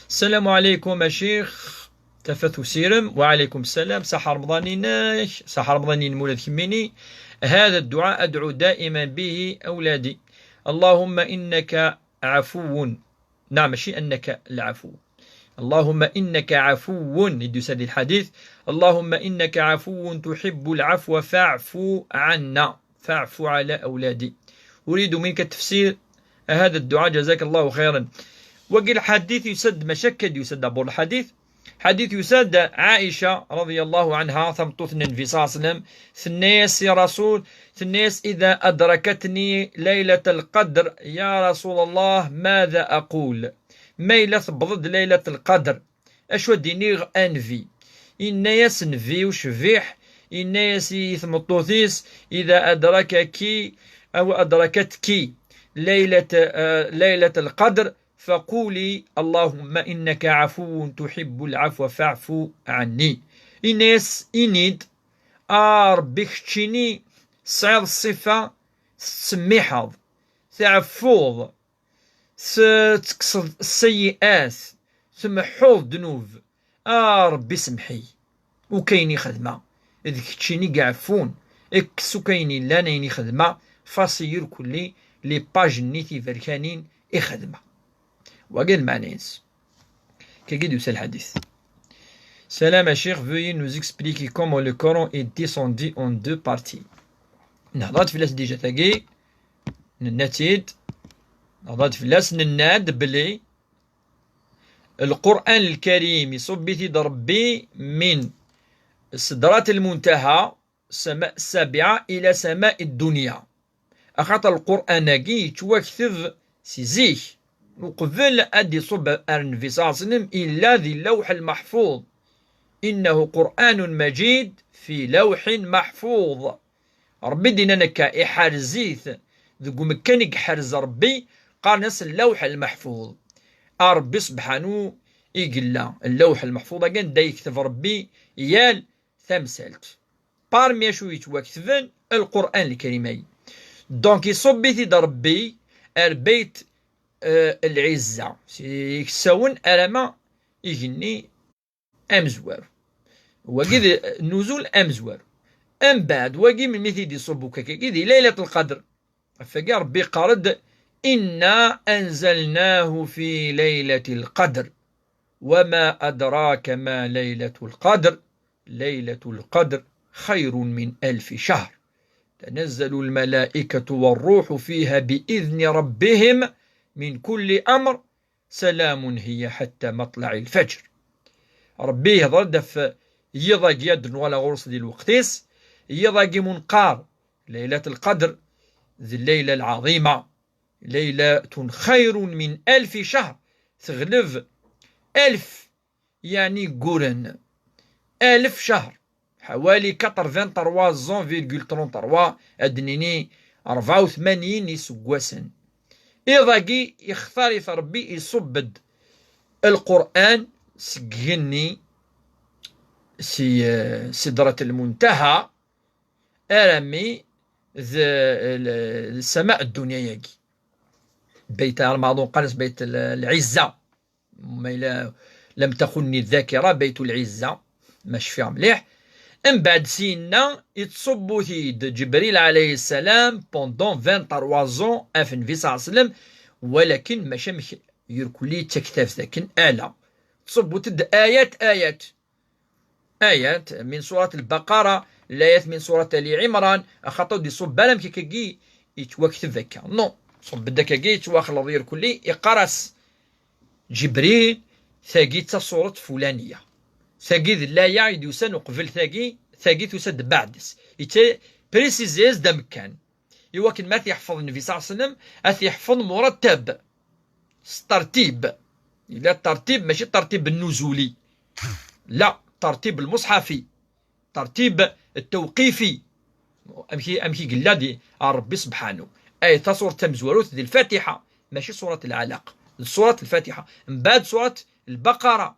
السلام عليكم a ccix. Tafat usirem. وعليكم السلام. Ṣaḥ Remḍan-inek. Ṣaḥ Remḍan-inem ula d kemmini. هذا الدعاء أدعو دائما به أولادي. اللهم إنك عفو. نعم، ماشي أنك العفو. اللهم إنك عفو, i d-yusa di lḥadit, اللهم إنك عفو تحب العفو فاعف عنا, فاعف على أولادي, أريد منك تفسير هذا الدعاء, جزاك الله خيرا. Wagi lḥadit yusa-d, mačči akka d-yusa-d, d'abord lḥadit, ḥadit yusa-d Ɛaica رضي الله عنها, tameṭṭut n Nnbi صلى الله عليه وسلم, tenna-yas i Rasul, tenna-yas: إذا أدركتني ليلة القدر يا رسول الله ماذا أقول؟ Ma yella tewweḍ-d Laylat Lqadr, acu ad d-iniɣ a Nnbi? Yenna-yas Nnbi ucbiḥ, yenna-yas i tmeṭṭut-is: إذا أدركك أو أدركتك ليلة, آه, ليلة القدر فقولي اللهم إنك عفو تحب العفو فاعف عني. Yenna-yas: Ini-d, a Ṛebbi, keččini tesɛiḍ ṣṣifa tettsemmiḥeḍ, tɛeffuḍ, s-, tekkseḍ sseyyi'at, tmeḥḥuḍ ddnub. A Ṛebbi, semmeḥ-iyi akk ayen i xedmeɣ. D keččini i iɛeffun. Kkes akk ayen yellan, ayen i xedmeɣ. Efface-iyi irkelli les pages-nni tiberkanin i xedmeɣ. Wagi d lmeɛna-ines. Kagi d-yusa lḥadit. Salam a Cheikh, veuillez nous expliquer comment le Coran est descendu en deux parties. Nehḍer-d fell-as déjà tagi, nenna-tt-id, nehḍer-d fell-as, nenna-d belli Lqur'an Lkarim iṣubb-it-id Ṛebbi min Sedrat Lmuntaha, السماء السابعة إلى سماء الدنيا. Axaṭer Lqur'an-agi yettwakteb si zik. Uqbel ad d-iṣubb ar Nnbi صلى الله عليه وسلم, yella di Lawḥ Lmeḥfuḍ. إنه قرآن مجيد في لوح محفوظ. Ṛebbi d-yennan akka, iḥerz-it deg umekkan i iḥerz Ṛebbi, qqaren-as Lawḥ Lmeḥfuḍ. A Ṛebbi subḥanu i yella Lawḥ Lmeḥfuḍ-agi, anda yekteb Ṛebbi yal tamsalt. Parmi acu yettwaketben, Lqur'an Lkarim-agi. Donc, iṣubb-it-id Ṛebbi ar Beyt, eh, Lɛizza, si iksawen arama igenni amezwaru. Wagi d nuzul amezwaru. Mbeɛd wagi, melmi i t-id-iṣubb ukk-agi? Di Laylat Lqadr. Ɣef wagi Ṛebbi yeqqar-d: إنا أنزلناه في ليلة القدر وما أدراك ما ليلة القدر ليلة القدر خير من ألف شهر تنزل الملائكة والروح فيها بإذن ربهم من كل أمر سلام هي حتى مطلع الفجر. Ṛebbi ihḍer-d ɣef yiḍ-agi ad d-nuɣal ɣur-s di lweqt-is, yiḍ-agi mu neqqar Laylat Lqadr d Llayla Lɛaḍima, ليلة خير من ألف شهر, teɣleb alef, yeɛni gguren, alef ccher, ḥawali quatre-vingt-trois ans virgule trente-trois, ad d-nini rebɛa u tmanyin iseggasen. Iḍ-agi ixtar-it Ṛebbi, iṣubb-d Lqur'an seg igenni, si, eh, Sidrat Lmuntaha, armi d, d, d ssama ddunit-agi. Beyt Almaḍun qqaren-as Beyt l-, Lɛizza. Ma yella لم تخني الذاكرة, Beyt Lɛizza, ma cfiɣ mliḥ. Mbeɛd syenna, ittṣubbu-t-id Ǧebril ɛalayhi ssalam pendant vingt-trois ans ɣef Nnbi ṣella Llahu ɛalayhi wa sallam, walakin mačči amek irkelli d taktabt akken, ala. Tṣubbu-t-id ayat, ayat. Ayat min surat Lbaqara, layat min surat Ali Ɛimran, axaṭer ur d-iṣubb ara amek akkagi yettwakteb akka. Non, ṣubb-d akkagi, yettwaxleḍ irkelli, iqqar-as Ǧibril, tagi d tasuret fulaniya. Tagi d laya i d-yusan uqbel tagi, tagi tusa-d beɛd-s. Ittprécisé-as-d amekkan. Iwakken ma t-yeḥfeḍ Nnbi ṣella Llahu ɛalayhi wa sallam, ad t-yeḥfeḍ murattab. S tartib. Yella tartib, mačči tartib nnuzuli. La, tartib lmuṣḥafi. Tartib ttewqifi. Amek i, amek i yella di Ṛebbi subḥanu. Ay tasuret tamezwarut di Lfatiḥa, mačči surat Lɛalaq. D surat Lfatiḥa. Mbeɛd surat Lbaqara.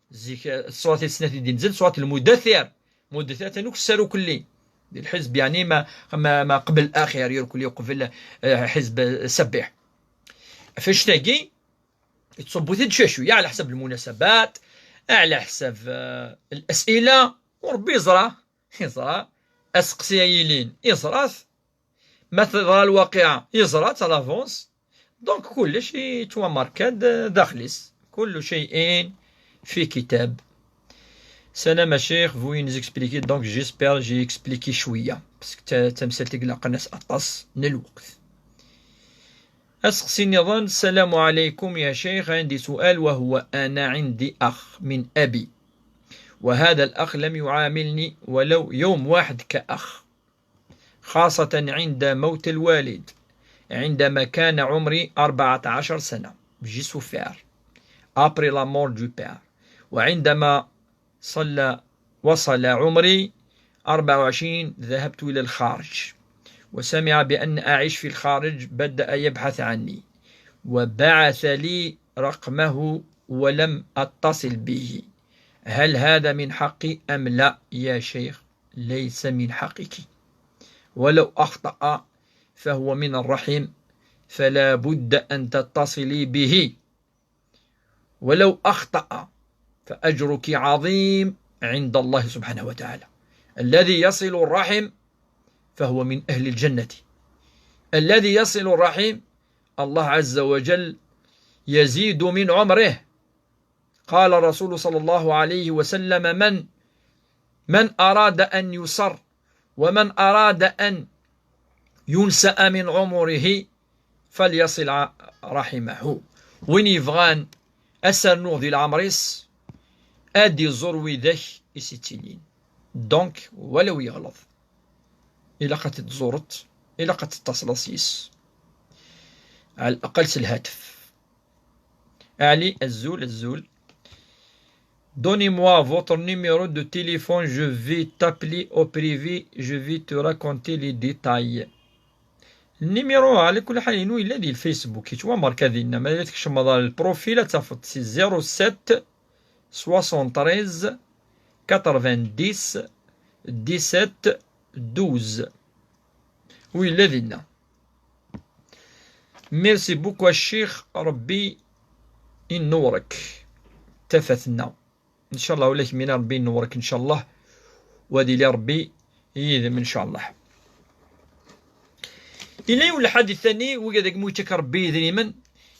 Zik, eh, ṣṣurat i snat i d-inzel, ṣṣurat Lmudathir. Mudathir atan ukessar ukelli. Di lḥizb, yeɛni ma, ma, ma qbel axir, irkelli uqbel, eh, ḥizb Sebbih. Ɣef annect-agi, yettṣubbu-t-id cwiya cwiya, ɛla ḥsab lmunasabat, ɛla ḥsab, eh, lasila, u Ṛebbi yeẓra, yeẓra, aseqsi-a yilin, yeẓra-t, ma teḍra lwaqiɛa, yeẓra-tt à l'avance. Donc, kullec yettwamarka-d daxel-is. كل شيء في كتاب. سلام الشيخ, vous nous expliquez, donc j'espère j'ai expliqué شوية, parce que ta-, tamsalt-agi ilaq-as aṭas n lweqt. Aseqsi nniḍen, السلام عليكم يا شيخ, عندي سؤال, وهو أنا عندي أخ من أبي, وهذا الأخ لم يعاملني ولو يوم واحد كأخ, خاصة عند موت الوالد, عندما كان عمري أربعة عشر سنة, j'ai souffert après la mort du père, وعندما صلى, وصل عمري أربعة وعشرين ذهبت إلى الخارج, وسمع بأن أعيش في الخارج, بدأ يبحث عني وبعث لي رقمه ولم أتصل به, هل هذا من حقي أم لا يا شيخ؟ ليس من حقك, ولو أخطأ فهو من الرحم, فلا بد أن تتصلي به, ولو أخطأ فأجرك عظيم عند الله سبحانه وتعالى. الذي يصل الرحم فهو من أهل الجنة. الذي يصل الرحم الله عز وجل يزيد من عمره. قال الرسول صلى الله عليه وسلم: من، من أراد أن يصر ومن أراد أن ينسأ من عمره فليصل رحمه. Win yebɣan ad s-rnuɣ di leɛmer-is, ad iẓur widak i s-ittilin. Donc, walaw yeɣleḍ, ilaq ad t-tẓureḍ, ilaq ad tettaṣleḍ yis. Ɛla leqal s lhatef. Ali, azul, azul. Donnez-moi votre numéro de téléphone, je vais t'appeler au privé, je vais te raconter les détails. Numéro, ɛla kulli ḥal, inu yella di Facebook, yettwamerka dinna, ma yella tkecmeḍ ɣer lprofil ad tafeḍ si zéro sept soixante-treize quatre-vingt-dix dix-sept douze. U yella dinna. Merci beaucoup a ccix, Rebbi inewwṛek tafat-nneɣ. Ncallah ula kemmini Rebbi inewwṛek ncallah, u ad yili Rebbi yid-m ncallah. Yella yiwen lḥadit tani, wigad agmu yettak Rebbi idrimen,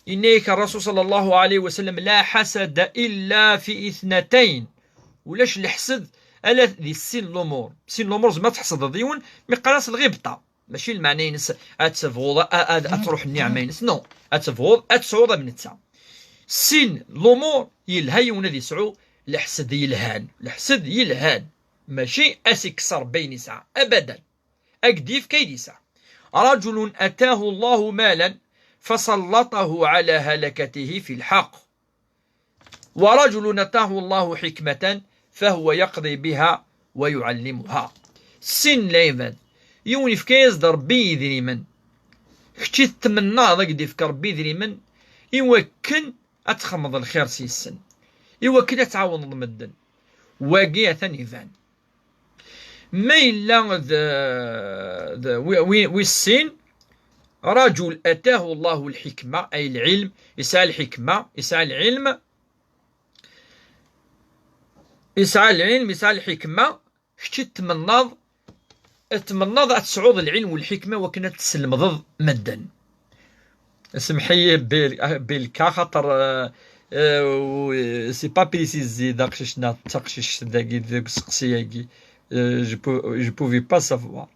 yenna-yak Rasul صلى الله عليه وسلم: لا حسد إلا في اثنتين. Ulac leḥsed ala di sin lumuṛ. Sin lumuṛ, zma tḥesdeḍ yiwen mi qqar-as lɣibṭa. Mačči lmeɛna-ines ad tebɣuḍ a-, a-, ad, ad truḥ nniɛma-ines. Non, ad tebɣuḍ ad tesɛuḍ am netta. Sin lumuṛ yelha yiwen ad yesɛu leḥsed yelhan. Leḥsed yelhan. Mačči ad s-ikkes Rebbi ayen yesɛa. Abadan. Ad k-d-yefk ayen yesɛa. رجل آتاه الله مالا فسلطه على هلكته في الحق. ورجل آتاه الله حكمة فهو يقضي بها ويعلمها. Sin lɛibad, yiwen yefka-yas-d Rebbi idrimen, kečč i tetmennaḍ ad k-d-yefk Rebbi idrimen i wakken ad txedmeḍ lxir s yes-sen, i wakken ad tɛawneḍ medden. Wagi atan iban. Ma yella d, d, wi, wi, wis sin, رجل آتاه الله الحكمة, ay lɛilm, yesɛa lḥikma, yesɛa lɛilm, yesɛa lɛilm, yesɛa lḥikma, kečč i tmennaḍ, tmennaḍ ad tesɛuḍ lɛilm u lḥikma wakken ad teslemdeḍ medden. Semḥ-iyi Bil-, Bilka, xaṭer, euh, euh, c'est pas précisé d aqcic neɣ d taqcict dagi deg useqsi-agi. Euh, je pou-, je pouvais pas savoir.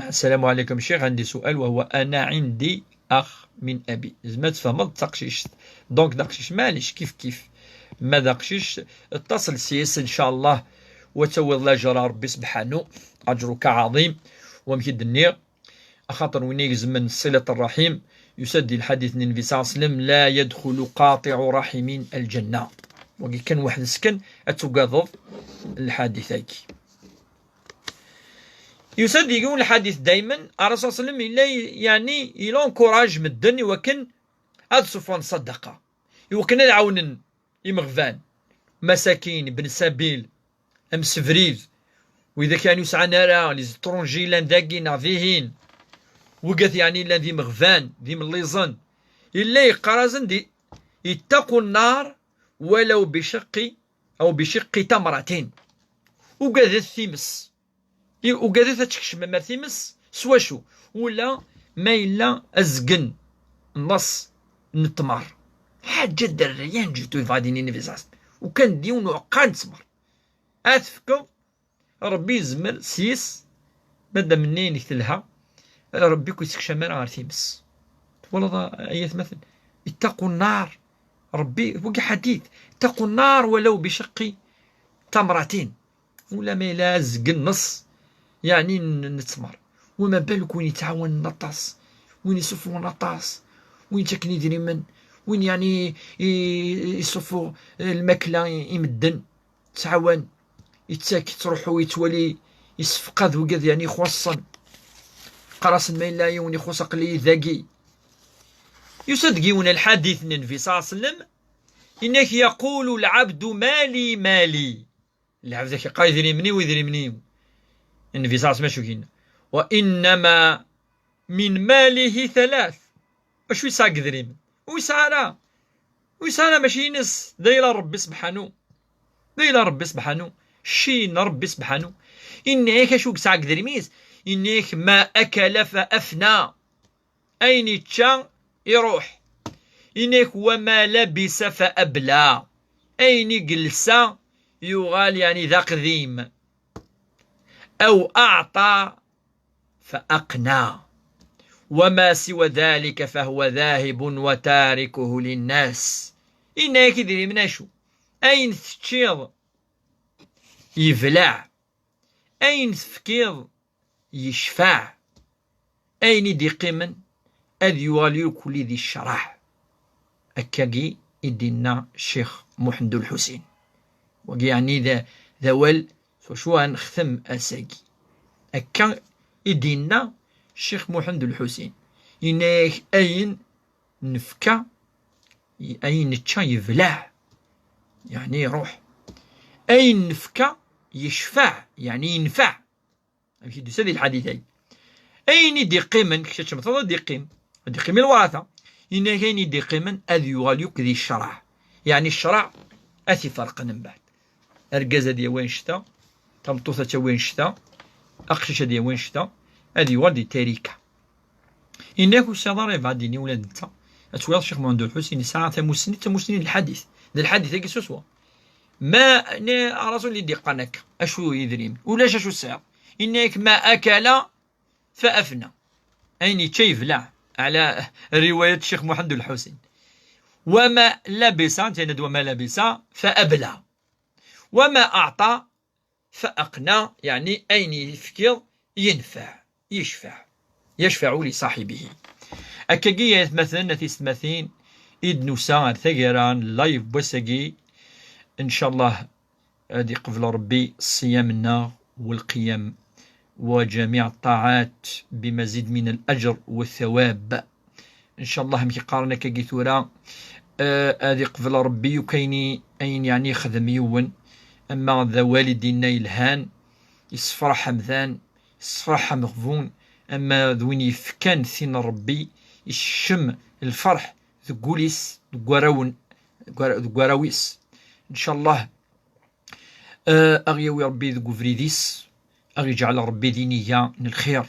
السلام عليكم شيخ, عندي سؤال, وهو أنا عندي أخ من أبي. زعما تفهمض تقشيش. Donc دقشيش معليش كيف كيف. ما دقشيش اتصل سيس إن شاء الله, وتوض الأجر ربي سبحانه, أجرك عظيم. ومكي الدنيا أخاطر وين يلزم من صلة الرحيم, يسد الحديث النبي صلى الله عليه وسلم: لا يدخل قاطع رحم الجنة. وكي كان واحد السكن أتوقظ الحديث هاكي. Yusa-d yiwen lḥadit daymen, Rasul صلى الله عليه وسلم yella, yeɛni, il encourage medden i wakken ad ṣuffɣen ṣṣadaqa, i wakken ad ɛawnen imeɣban, masakin, ibn sabil, amsebrid, widak yeɛni ur sɛan ara, les étrangers llan dagi neɣ dihin, wigad yeɛni llan d imeɣban, d imelliẓen. Yella yeqqar-asen-d: اتقوا النار ولو بشق أو بشق تمرة. Ugadet times. I-, ugadet ad tkecmem ar times s wacu? Ula ma yella azgen n laṣ n ttmer. Ḥaǧa d rien du tout, yebɣa ad d-yini Nnbi ṣṣallam. Ukan d yiwen uɛeqqa n ttmer. Ad tefkeḍ, Ṛebbi yezmer s yis, madam nni-inek telha, Ṛebbi ur k-yessekcam ara ɣer times. Twalaḍ ay atmaten? Ittaqu nnar. Ṛebbi, wagi ḥadit. Ittaqu nnar walaw bicaqi tamratin. Ula ma yella azgen nneṣ, yeɛni n, n ttmer. Wama balek win yettɛawanen aṭas, win yessuffuɣen aṭas, win yettaken idrimen, win yeɛni i, i, yessuffuɣ, eh, lmakla i, i medden, yettɛawan, yettak, yettruḥu, yettwali, yessefqad wigad yeɛni ixuṣṣen. Qqar-asen ma yella yiwen ixuṣṣ aql-iyi dagi. Yusa-d deg yiwen lḥadit n Nnbi ṣalla Llahu ɛalayhi wa sallam, yenna-k: يقول العبد مالي مالي. Lɛebd ad k-yeqqar idrimen-iw, idrimen-iw. Nnbi ṣalla Llahu ɛalayhi wa sallam acu yenna? وإنما من ماله ثلاث. Acu yesɛa deg idrimen? Ur yesɛi ara. Ur yesɛi ara, mačči ines. D ayla n Ṛebbi sebḥanu. D ayla n Ṛebbi sebḥanu. Cci n Ṛebbi sebḥanu. Yenna-yak acu yesɛa deg idrimen-is? Yenna-yak: ما أكل فأفنى. Ayen yečča iruḥ. Yenna-yak: وما لبس فأبلى. Ayen i yelsa yuɣal yeɛni d aqdim. أو أعطى فأقنى. وما سوى ذلك فهو ذاهب وتاركه للناس. Yenna-yak idrimen acu? Ayen teččiḍ yebleɛ. Ayen tefkiḍ yecfaɛ. Ayen i d-iqqimen ad yuɣal irkelli di ccṛeɛ. Akkagi i d-inna Ccix Muḥend Ulḥusin. Wagi yeɛni d, d awal s wacu ara nextem ass-agi. Akka i d-inna Ccix Muḥend Ulḥusin. Yenna-yak ayen nefka, ayen nečča yebleɛ, yeɛni iruḥ. Ayen nefka yecfaɛ, yeɛni yenfeɛ. Amek i d-tusa di lḥadit-agi? Ayen i d-iqqimen, kečč ad temmteḍ, ad d-iqqim. Ad d-iqqim i lweṛata. Yenna-yak ayen i d-iqqimen ad yuɣal yakk di ccṛeɛ. Yeɛni ccṛeɛ ad t-iferqen mbeɛd. Argaz ad yawi annect-a, tameṭṭut ad tawi annect-a, aqcic ad yawi annect-a, ad yuɣal di tarika. Yenna-yak ur sɛiɣ ara yebɣa ad d-yini ula d netta. Ad twiḍ Ccix Muḥend Ulḥusin yesɛa tamussni, d tamussni n lḥadit. D lḥadit-agi swaswa. Ma, ne, Rasul i d-iqqan akka, acu idrimen? Ulac acu tesɛiḍ. Yenna-yak: ما أكل فأفنى. Ayen yečča yebleɛ, ɛla riwayat Ccix Muḥend Ulḥusin. وما لبس, netta yenna-d: وما لبس فأبلى. وما أعطى فأقنى, yeɛni ayen yefkiḍ yenfeɛ, yecfaɛ. يشفع لصاحبه. Akkagi ay atmaten, a tisetmatin, i d-nusa ar taggara n live n wass-agi. Ncallah ad iqbel Ṛebbi ṣṣiyam-nneɣ والقيام وجميع الطاعات بمزيد من الأجر والثواب. Ncallah, amek i qqaren akkagi tura, eh, ad iqbel Ṛebbi yakk ayen i, ayen yeɛni yexdem yiwen, ama d awal i d-inna yelhan, yessefraḥ amdan, yessefraḥ ameɣbun, ama d win yefkan tin n Ṛebbi, yessecm lferḥ deg wul-is, deg warraw-n-, deg warra-, deg warraw-is. Ncallah, eh, a ɣ-yawi Ṛebbi deg ubrid-is, a ɣ-iǧɛel Ṛebbi d iniga n lxir.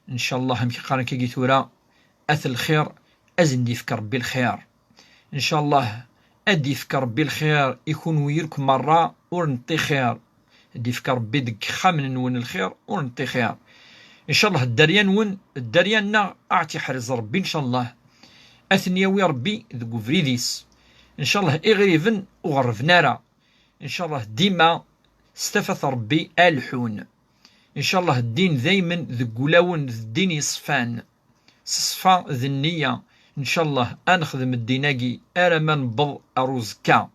Ncallah, amek i qqaren akkagi tura, at lxir, ad sen-d-yefk Ṛebbi lxir. Ncallah, ad d-yefk Ṛebbi lxir i kunwi yakk merra ur neṭṭixir. Ad d-yefk Ṛebbi deg yexxamen-nwen lxir ur neṭṭixir. Ncallah, dderya-nwen, dderya-nneɣ, a ɣ-tt-iḥrez Ṛebbi, ncallah. Ad ten-yawi Ṛebbi deg ubrid-is. Ncallah, iɣriben ur ɣerrben ara. Ncallah dima s tafat n Ṛebbi a leḥḥun. Ncallah ddin daymen deg wulawen d ddin yeṣfan. S ṣṣfa d nniya, ncallah a nexdem ddin-agi alamma newweḍ ar uẓekka.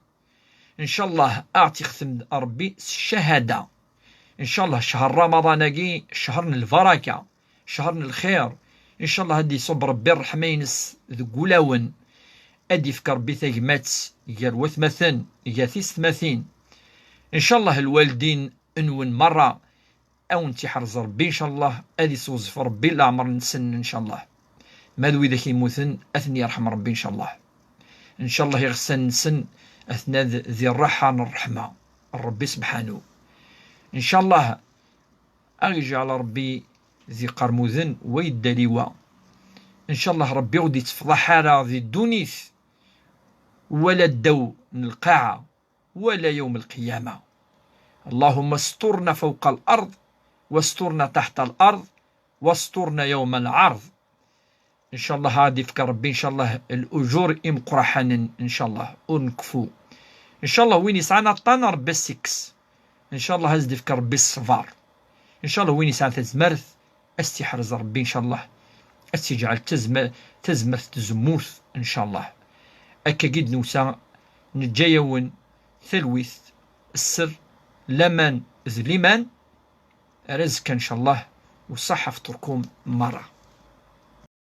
Ncallah a ɣ-tt-ixtem Ṛebbi s ccahada. Ncallah ccher Ramaḍan-agi ccher n lbaraka. Ccher n lxir. Ncallah ad d-iṣubb Ṛebbi ṛṛeḥma-ines deg wulawen. Ad d-ifk Ṛebbi tagmat gar watmaten, gar tisetmatin. Ncallah lwaldin-nwen merra, a wen-tt-iḥrez Ṛebbi, ncallah ad iseɣzef Ṛebbi leɛmeṛ-nsen, ncallah. Ma d widak yemmuten, ad ten-yerḥem Ṛebbi, ncallah. Ncallah iɣsan-nsen aten-ad di ṛṛaḥa n ṛṛeḥma n Ṛebbi sebḥanu. Ncallah a ɣ-iǧɛel Ṛebbi di iqermuden wa yedda liwa. Ncallah Ṛebbi ur d-ittefḍaḥ ara di ddunit, ولا الدو نلقاعة ولا يوم القيامة. اللهم استرنا فوق الأرض، واسترنا تحت الأرض، واسترنا يوم العرض. إن شاء الله غادي يفك ربي إن شاء الله الأجور إمقرحانا إن شاء الله ونكفو. إن شاء الله وين يسعانا الطان ربي السكس. إن شاء الله هز يفك ربي الصبر. إن شاء الله وين يسعى تزمرت أستحرز ربي إن شاء الله. أستجعل تزم-، تزمرت تزموت إن شاء الله. أكا قد نوسى نجايون ثلويث السر لمن ذ لمن رزق إن شاء الله. وصحة فطركم مرة.